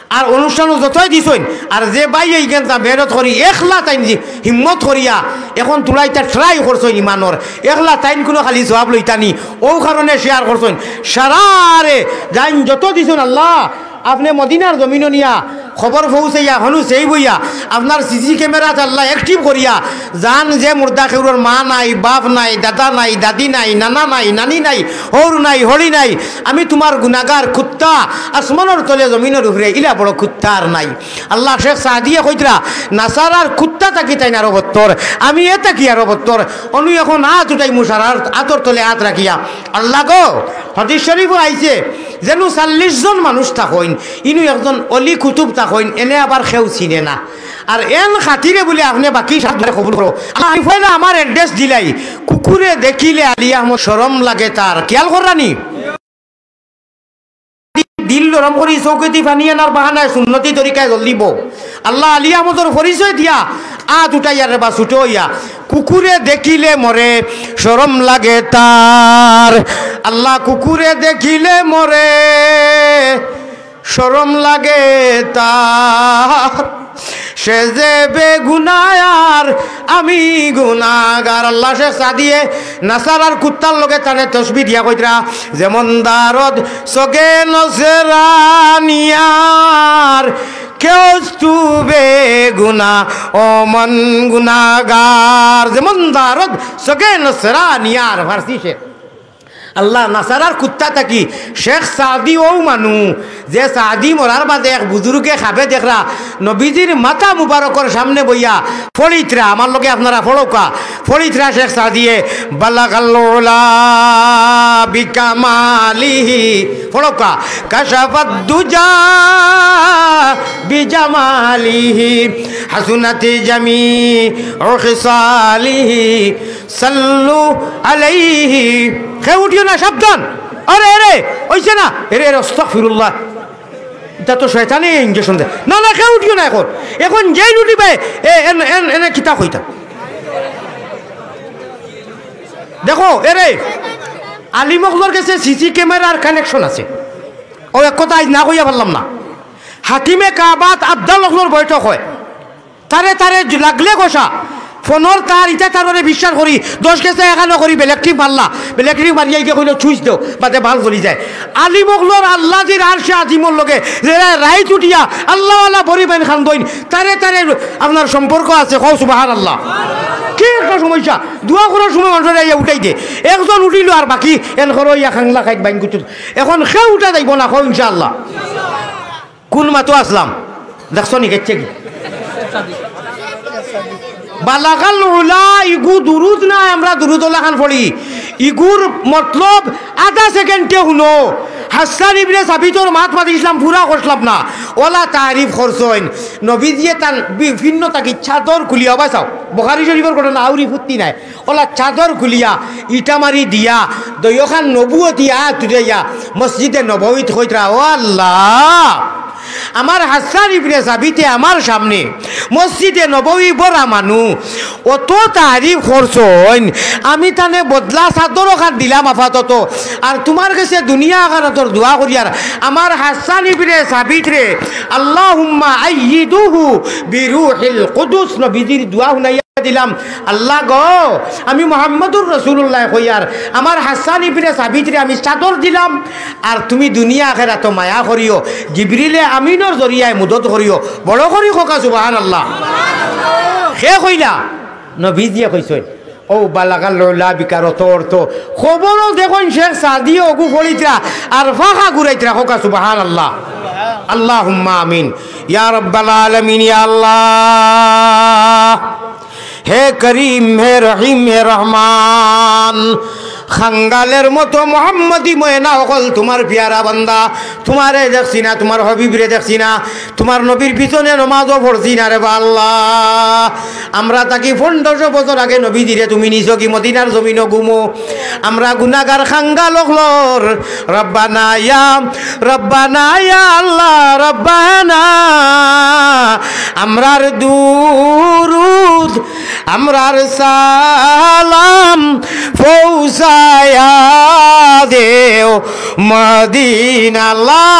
আর অনুষ্ঠানো যতই দিছইন, আর যে ভাই এইখান তা মেহনত করি, একলা তাইন যে হিম্মত করিয়া, এখন তুলাইতা try করছইন ইমানর, একলা তাইন কুনু খালি সওয়াব লইতা নি, অউ কারণে share করছইন। সারারে যাইন যত দিছইন আল্লাহ, আপনে মদিনার জমিনো নিয়া খবর পৌঁছাইয়া, হনু সেই বইয়া, আপনার CC camera-ত আল্লাহ active করিয়া, যান যে মুর্দা কেউরর মা নাই, বাপ নাই, দাদা নাই, দাদি নাই, নানা নাই, নানি নাই, হউর নাই, হড়ি নাই, আমি তুমার গুনাগার কুত্তা, আসমানর তলে জমিনর উপরে ইলা বড় কুত্তা আর নাই। আল্লাহ শেখ সাদিয়ে কইতরা, নাসারার কুত্তা থাকি তাইন আরো বত্তর, আমি এ থাকি আরো বত্তর। অনু এখন আত উঠাইমু সারার আতর তলে আত রাখিয়া। আল্লাহ গো, হাদিস শরীফো আইছে, যেনু চাল্লিশ জন মানুষ থাকইন, ইনু একজন অলি কুতুব থাকইন, এনে আবার কেউ চিনে না। আর এন খাতিরে বুলে আপনে বাকি সাত ধরে কবুল করো। আল্লাহ, আমি পয়লা আমার address দিলাই, কুকুরে দেখিলে আলী আহমদ শরম লাগে তার। খেয়াল কররানি? দিল নরম করি চউখেদি পানি আনার বাহানায় সুন্নতি তরিকায় জলদি বও। আল্লাহ আলী আহমদর পরিচয় দিয়া আত উঠাইয়া রে বা ছুটো অইয়া, কুকুরে দেখিলে মরে শরম লাগে তার। আল্লাহ কুকুরে দেখিলে মরে শরম লাগে তার, সে যে বেগুনায় আর আমি গুনাগার। আল্লাহ শেখ সাদিয়ে নাসারার কুত্তার লগে তানে তশবি দিয়া কইতরা, যেমন দারদ সগে নসরানিয়ার, কেউ তু বেগুনা ও মন গুনাগার। যেমন দারদ সগে নসরানিয়ার, ফার্সি শের। আল্লাহ, নাসারার কুত্তা থাকি শেখ সাদি অউ মানু, যে সাদি মরার বাদে এক বুজুর্গে খাবে দেখরা, নবীজির মাথা মুবারকর সামনে বইয়া ফড়িতরা, আমার লগে আপনারা ফড়উক্কা, ফড়িতরা শেখ সাদিয়ে, বালাগাল উলা বিকামালিহি, ফড়উক্কা, কাশাফাদ দুজা বিজামালিহি, হাসুনাত জামিউ খিসালিহি, সাল্লু আলাইহি। কেউ উঠিও না, সাবধান। আরে, আরে, অইছে না? এরে, এরে, আস্তাগফিরুল্লাহ। ইটা তো শয়তানে injection দেয়। না, না, কেউ উঠিও না এখন। এখন যেইন উঠিবায়, এ, এন, এন, এনে কিতা কইতা? দেখো, এরে, আলিম অকলর গেছে CC camera-র connection আছে। অউ এক কথা আইজ না কইয়া পারলাম না। হাকিমে কাবাত আবদাল অকলর বৈঠক অয়। তারে তারে লাগলে গোসা, ফোনর তার ইতা তাররে বিশ্বাস করি, দশ গেছে এখানো করি, black টিপ মারলা, black টিপ মারিয়া ইগে কইলো, "সুইচ দেও", বাদে বাল্ব জ্বলি যায়। আলিম অকলর আল্লাহ দির আরশে আজিমর লগে, যেরা রাইত উঠিয়া আল্লাহওয়ালা বড়ি বাইন খান্দইন, তারে তারে আপনার সম্পর্ক আছে, কও সুবহানাল্লাহ। কি একটা সমস্যা, দোয়া করার সময় মানুষরে আইয়া উঠাই দে, একজন উঠিলো আর বাকি এন করো ইয়া খাংলা খাইত বাইন কুচুত। এখন কেউ উঠা যাইবো না, কও ইনশাআল্লাহ। কুন মাতো আছলাম? দেখছো নি, গেছে কি? বালাগাল উলা, ইগু দুরুদ নায়, আমরা দুরুদ অলাখান পড়ি। ইগুর মতলব আধা সেকেন্ডে হুনো। হাসান ইবনে সাবিতর মাত মাতিছিলাম, পুরা করছিলাম না। অলা তারিফ করছইন। নবীজিয়ে তান বিভিন্ন তাকি চাদর খুলিয়া, অবায় চাও। বুখারী শরীফর ঘটনা, আউরি ফুত্তি নায়। অলা চাদর খুলিয়া, ইটা মারি দিয়া, দইওখান নবুয়তি আত উঠাইয়া, মসজিদে নববীত কইতরা, "ও আল্লাহ, আমার হাসান ইবনে সাবিতে আমার সামনে মসজিদে নববী বড়া মানু, অত তারিফ করছইন, আমি তানে বদলা চাদর অখান দিলাম আপাতত, আর তুমার গেছে দুনিয়া আখারাতর দোয়া করিয়ার আমার হাসান ইবনে সাবিতরে, আল্লাহুম্মা আইয়িদুহু বিরুহিল কুদুস", নবীজির দোয়া হুনাইয়া দিলাম, "আল্লাহ গো, আমি মুহাম্মদুর রাসূলুল্লাহ কইয়ার, আমার হাসান ইবনে সাবিতরে আমি চাদর দিলাম, আর তুমি দুনিয়া আখেরাতো মায়া করিও, জিবরিলে আমিনর জরিয়ায় মদত করিও।" বড় করি কউক্কা সুবহানাল্লাহ। কে কইলা? নবীজিয়ে কইছইন। ও বালাগাল উলা বিকার অত অর্থ। খবরও দেখইন শেখ সাদিয়ে অগু পড়িতরা আর ফাঁকা ঘুরাইতরা, কউক্কা সুবহানাল্লাহ। আল্লাহুম্মা আমিন। ইয়া রাব্বাল আলামিন, ইয়া আল্লাহ, হে করিম, হে রহিম, হে রহমান, খাঙ্গালের মতো মোহাম্মদী ময়না অকল তুমার পিয়ারা বান্দা, তুমারে দেখছি না, তুমার হবিবরে দেখছি না, তুমার নবীর পিছনে নমাজও পড়ছি না রে বা আল্লাহ। আমরা থাকি পনেরোশো বছর আগে নবীজিরে তুমি নিছো কি মদিনার জমিনো ঘুমো? আমরা গুনাগার খাঙ্গাল অকলর রব্বানা ইয়া, রব্বানা ইয়া আল্লাহ, রব্বানা। আমরার দুরুদ, আমরার সালাম পৌঁছায়া দেও মদিনা। আল্লাহ,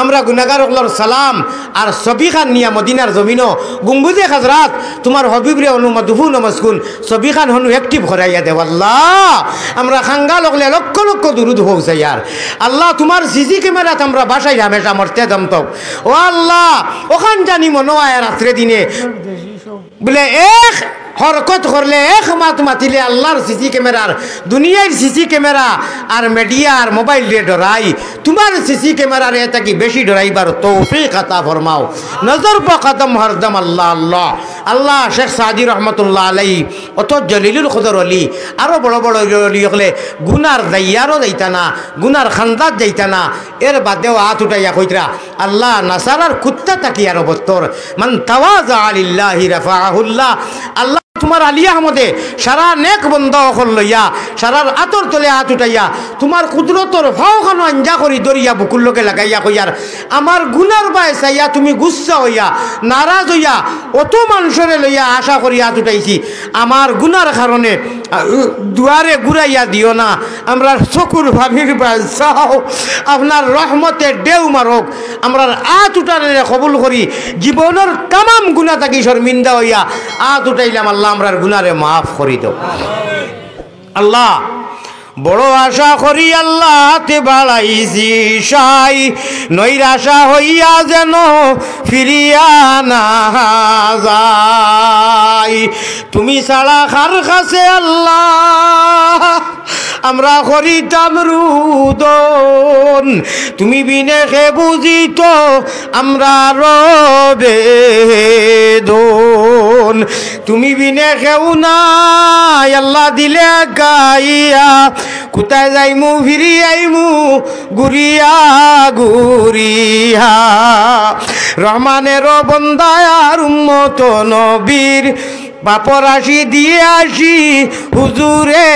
আমরা গুনাগার অকলর সালাম আর ছবিখান নিয়া মদিনার জমিনো গুম্বুজে খাজরাত তুমার হবিবরে অনু মদফুন ও মসকুন ছবিখান হনু active করাইয়া দেও আল্লাহ। আমরা খাঙ্গাল অকলে লক্ষ লক্ষ দুরুদ পৌঁছাইয়ার আল্লাহ, তুমার সিসি ক্যামেরাত আমরা বাসাই হামেশা মরতে দমতক। ও আল্লাহ, অখান জানি মনো আয় রাত্রে দিনে বুলে এক হরকত করলে, এক মাত মাতিলে আল্লাহর সিসি ক্যামেরার, দুনিয়ার সিসি ক্যামেরা আর মিডিয়া আর মোবাইলরে ডরাই, তুমার সিসি ক্যামেরারে এ থাকি বেশি ডরাইবার তৌফিক আতা ফরমাও। নজর পে কদম হরদম আল্লাহ আল্লাহ। আল্লাহ, শেখ সাদি রহমতুল্লাহ আলাইহি অত জলিলুল কদর অলি, আরো বড় বড় অলি অকলে গুনার দাইয়ারও যাইতা না, গুনার খান্দাত যাইতা না, এর বাদেও আত উঠাইয়া কইতরা, আল্লাহ, নাসারার কুত্তা থাকি আরো বত্তর। মান তাওয়াজা লিল্লাহি রাফাআহুল্লাহ। আল্লাহ, তুমার আলি আহমদে সারা নেক বন্দা অকল লইয়া, সারার আতর তলে আত উঠাইয়া, তুমার কুদরতর ফাওখানো আঞ্জা করি ধরিয়া বুকুর লগে লাগাইয়া কইয়ার, আমার গুনার বায় চাইয়া তুমি গুচ্ছা অইয়া, নারাজ অইয়া, অত মানষরে লইয়া আশা করি আত উঠাইছি, আমার গুনার কারণে, আ, দুয়ারে ঘুরাইয়া দিও না, আমরার চকুর পানির বায় চাও, আপনার রহমতে ঢেউ মারউক, আমরার আত উঠানরে কবুল করি, জীবনর তামাম গুনা থাকি শর্মিন্দা অইয়া আত উঠাইলাম, আল্লাহ আমরার গুনারে মাফ করি দেও। আল্লাহ, বড় আশা করি আল্লাহ আত বাড়াইছি সাই, নৈরাশা হইয়া যেন ফিরিয়া না যাই। তুমি ছাড়া কার কাছে আল্লাহ আমরা করিতাম রুদন, তুমি বিনে কে বুঝিত আমরার বেদন। তুমি বিনে কেউ নাই আল্লাহ দিলে গাইয়া, কোথায় যাইমু ফিরি আইমু ঘুরিয়া ঘুরিয়া। রহমানের বন্দায় আর উম্মত নবীর পাপর রাশি দিয়া আসি হুজুরে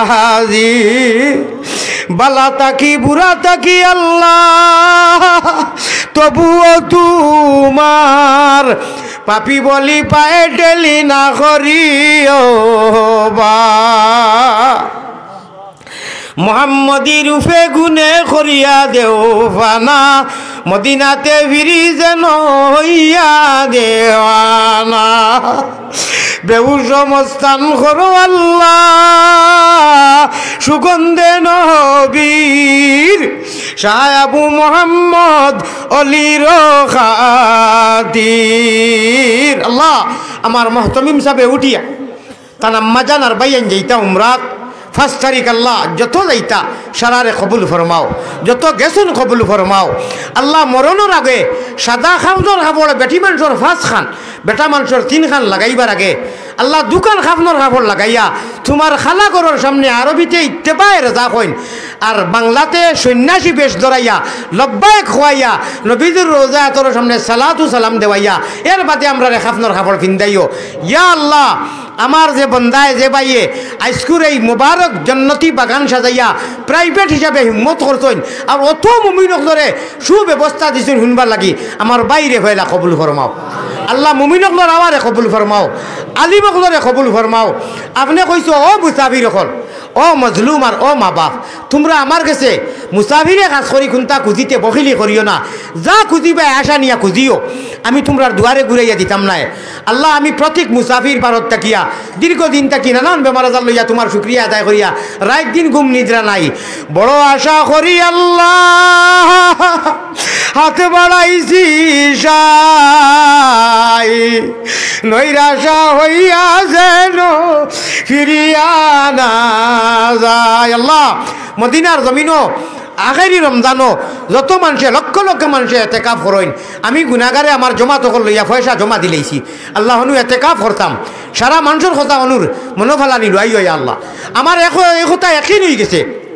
হাজির। বালা থাকি বুরা থাকি আল্লাহ, তবুও তুমার পাপী বলি পায়ে ঠেলি না করিও বা। মোহাম্মদী রূপে গুণে করিয়া দেও ফানা, মদিনাতে ফিরি যেন হইয়া দেওয়ানা। বেহুশ মস্তান করো আল্লাহ, সুগন্ধে নবীর শাহ আবু মোহাম্মদ অলির খাতির। আল্লাহ, আমার মহতমিম সাবে উঠিয়া তান আম্মাজান আর ভাইয়াইন যাইতা উমরাত, পাঁচ তারিখ আল্লাহ যত যাইতা, সারারে কবুল ফরমাও, যত গেছইন কবুল ফরমাও। আল্লাহ মরণর আগে সাদা কাফনর কাপড় বেটি মানষর পাঁচখান, বেটা মানষর তিনখান লাগাইবার আগে আল্লাহ দুখান কাফনর কাপড় লাগাইয়া তুমার খালা ঘরর সামনে আরবিতে ইত্তেবায়ে রেজা কইন, আর বাংলাতে সন্ন্যাসী বেশ ধরাইয়া লব্বায়েক কওয়াইয়া নবীজির রওজা আতরর সামনে সালাতু সালাম দেওয়াইয়া এর বাদে আমরারে কাফনর কাপড় ফিন্দাইও। ইয়া আল্লাহ, আমার যে বন্দায়, যে ভাইয়ে আইজকুর এই মোবারক জন্নতি বাগান সাজাইয়া প্রাইভেট হিসাবে হিম্মত করছইন, আর অত মুমিন অকলরে সুব্যবস্থা দিছইন হুনবার লাগি, আমার ভাইরে পয়লা কবুল ফরমাও। আল্লাহ, মুমিন অকলর আওয়ারে কবুল ফরমাও, আলিম অকলরে কবুল ফরমাও। আপনে কইছো, ও মুসাফির অকল, ও মজলুম আর ও মা বাপ, তুমরা আমার গেছে মুসাফিরে খাছ করি কুন্তা খুজিতে বখিলি করিও না। যা খুজিবায় আশা নিয়া খুজিও, আমি তুমরার দুয়ারে ঘুরাইয়া দিতাম নায়। আল্লাহ, আমি প্রতীক মুসাফির ভারত থাকিয়া, দীর্ঘদিন থাকি নানান বেমার আজার লইয়া তুমার শুকরিয়া আদায় করিয়া রাইত দিন ঘুম নিদ্রা নাই। বড় আশা করি আল্লাহ, হাত বাড়াইছি সাই, নৈরাশা হইয়া যেন ফিরিয়া না যায়। আল্লাহ, মদিনার জমিনো আখেরি রমজানো যত মানষে, লক্ষ লক্ষ মানষে এতেকাফ করইন, আমি গুনাগারে আমার জমাত অকল লইয়া পয়সা জমা দিলাইছি। আল্লাহ, হনু এতেকাফ করতাম, সারা মানষর কথা হনুর মনো ফালানি লইয়া, ইয়া আল্লাহ, আমার এক, এই কথা একিন অইগেছে।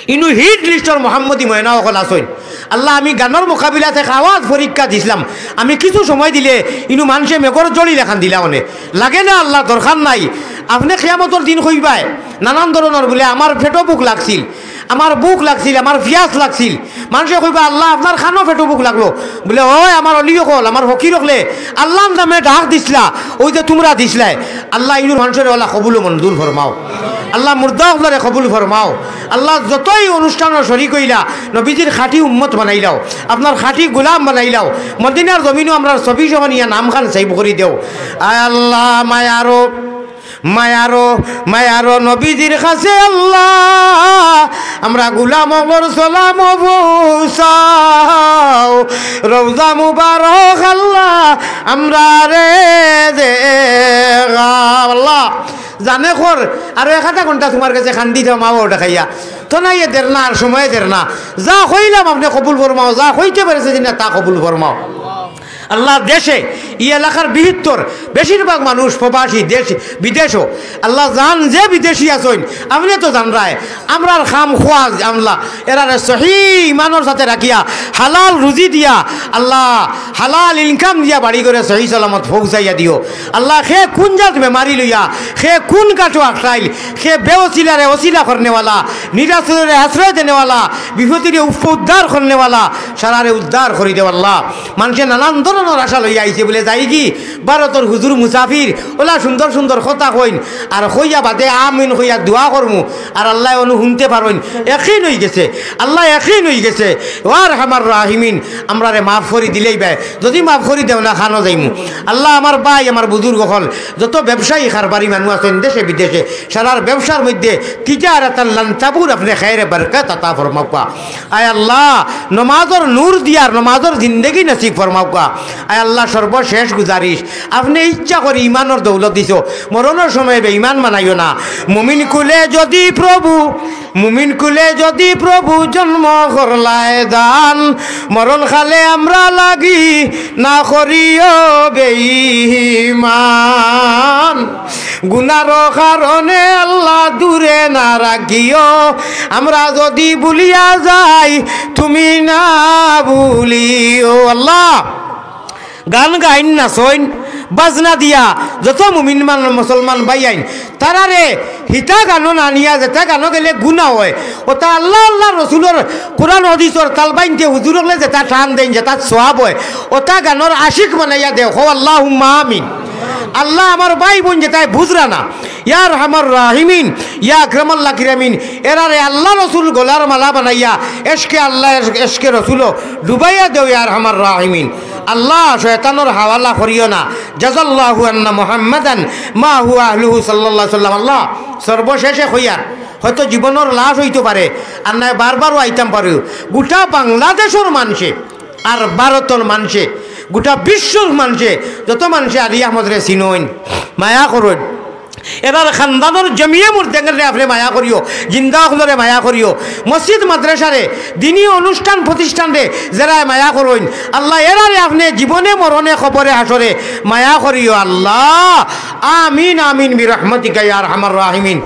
ইনু হিট লিস্টর মোহাম্মদী ময়না অকল আছইন। আল্লাহ, আমি গানর মোকাবিলাত এক আওয়াজ পরীক্ষা দিছলাম। আমি কিছু সময় দিলে ইনু মানষে মেঘর জড়ি লেখান দিলা অনে। লাগে না আল্লাহ, দরকার নাই। আপনে কিয়ামতর দিন কইবায়, নানান ধরনর বুলে, "আমার পেটো ভুক লাগছিল, আমার ভুক লাগছিল, আমার পিয়াস লাগছিল।" মানষে কইবা, "আল্লাহ, আপনার কানো পেটো ভুক লাগলো?" বুলে, "ওই আমার অলি অকল, আমার ফকির অকলে আল্লাহর নামে ডাক দিছলা, ওই যে তুমরা দিছলায়।" আল্লাহ, ইনুর মানষরে ওলা কবুল ও মঞ্জুর ফরমাও। আল্লাহ, মুর্দা অকলরে কবুল ফরমাও। আল্লাহ, যতই অনুষ্ঠানো শরিক অইলা, নবীজির খাঁটি উম্মত বানাইলাও, আপনার খাঁটি গোলাম বানাইলাও। মদিনার জমিনো আমরার ছবি সহ নিয়া নামখান সেভ করি দেও। আয় আল্লাহ, মায়ারো, মায়ারো, মায়ারো নবীজির কাছে আল্লাহ, আমরা গোলাম অকলর সালাম পৌঁছাও। রওজা মুবারক আল্লাহ, আমরারে দেখাও আল্লাহ। জানে কর, আরো এক আধা ঘন্টা তুমার গেছে কান্দি দেও, মা বাবা ডাকাইয়া। তো নাই, এ দের না, আর সময় দের না। যা কইলাম আপনে কবুল ফরমাও, যা কইতে পারছে দিনা তা কবুল ফরমাও। আল্লাহ, দেশে, ই এলাকার বৃহত্তর বেশিরভাগ মানুষ প্রবাসী, দেশ বিদেশও। আল্লাহ, জান যে বিদেশি আছইন, আপনে তো জানরায়, আমরার খাম খোয়া আমলা, এরারে সহি ইমানর সাথে রাখিয়া, হালাল রুজি দিয়া, আল্লাহ, হালাল ইনকাম দিয়া বাড়ি ঘরে সহি সালামত পৌঁছাইয়া দিও। আল্লাহ, কে কুন জাত বেমারি লইয়া, কে কুন কাঠো আখড়াইল, কে বেওসিলারে ওসিলা করনেওয়ালা, নিরাশ্রয়রে আশ্রয় দেনেওয়ালা, বিপদরে উপ-, উদ্ধার করনেওয়ালা, সারারে উদ্ধার করি দেও আল্লাহ। মানষে নানান ধরনর আশা লইয়া আইছে বুলে যাইগি, ভারতর হুজুর মুসাফির, ওলা সুন্দর সুন্দর কথা কইন, আর কইয়া বাদে আমিন কইয়া দোয়া করমু, আর আল্লায় অনু হুনতে পারইন, একিন অইগেছে, আল্লাহ একিন অইগেছে। ও আরহামার রাহিমিন, আমরারে মাফ করি দিলাইবায়, যুদি মাফ করি দেও না, কানো যাইমু। আল্লাহ, আমার ভাই, আমার বুজুর্গ অকল, যত ব্যবসায়ী কারবারি মানুষ আছইন দেশে বিদেশে, সারার ব্যবসার মধ্যে তিজারাতান লান তাবুর আপনে খায়রে বরকত আতা ফরমাউক্কা। আয় আল্লাহ, নমাজর নূর দিয়ার নমাজর জিন্দেগি নসিব ফরমাউক্কা। আয় আল্লাহ, সর্বশেষ গুজারিশ, আপনে ইচ্ছা করি ইমানর দৌলত দিছো, মরণর সময় বেইমান বানাইও না। মুমিন কুলে যুদি প্রভু, মুমিন কুলে যুদি প্রভু জন্ম করলায় দান, মরণ কালে আমরা লাগি না করিও বেইমান। গুনার কারণে আল্লাহ দূরে না রাখিও, আমরা যুদি ভুলিয়া যাই তুমি না ভুলিও। আল্লাহ, গান গাইন, নাচইন, বাজনা দিয়া যত মুমিন মান-, মুসলমান ভাইয়াইন, তারারে হিতা গানো না নিয়া যেতা গানো গেলে গুনা অয়, ওতা আল্লাহ, আল্লাহ রসুলর কোরআন হাদিসর তাল বাইনতে হুজুর অকলে যেতা টান দেইন, যেতা সওয়াব অয়, ওতা গানর আশিক বানাইয়া দেও। কও আল্লাহুম্মা আমিন। আল্লাহ, আমার ভাই বইন যেতায় বুজরা না, ইয়া আরহামার রাহিমিন, ইয়া আকরামাল আকিরামিন, এরারে আল্লাহ রসুল গলার মালা বানাইয়া এশকে আল্লাহ, এশ-, এশকে রসুলো ডুবাইয়া দেও, ইয়া আরহামার রাহিমিন। আল্লাহ, শয়তানর হাওয়ালা করিও না। জাযাল্লাহু আন্না মুহাম্মাদান মা হুয়া আহলুহু সাল্লাল্লাহু আলাইহি ওয়াসাল্লাম। আল্লাহ, সর্বশেষে কইয়ার, হয়তো জীবনর লাশ অইতো পারে, আর নায় বারবারও আইতাম পারে। গোটা বাংলাদেশর মানষে আর ভারতর মানষে, গোটা বিশ্বর মানষে, যত মানষে আলী আহমদরে চিনইন, মায়া করইন, এরার খানদানর জমিয়ে মুর্দেগানরে আপনে মায়া করিও, জিন্দা অকলরে মায়া করিও, মসজিদ মাদ্রাসারে, দিনী অনুষ্ঠান প্রতিষ্ঠানরে যেরায় মায়া করইন, আল্লাহ এরারে আপনে জীবনে মরণে কবরে হাশরে মায়া করিও আল্লাহ। আমিন, আমিন, বিরহমাতিকা ইয়া আরহামার রাহিমিন।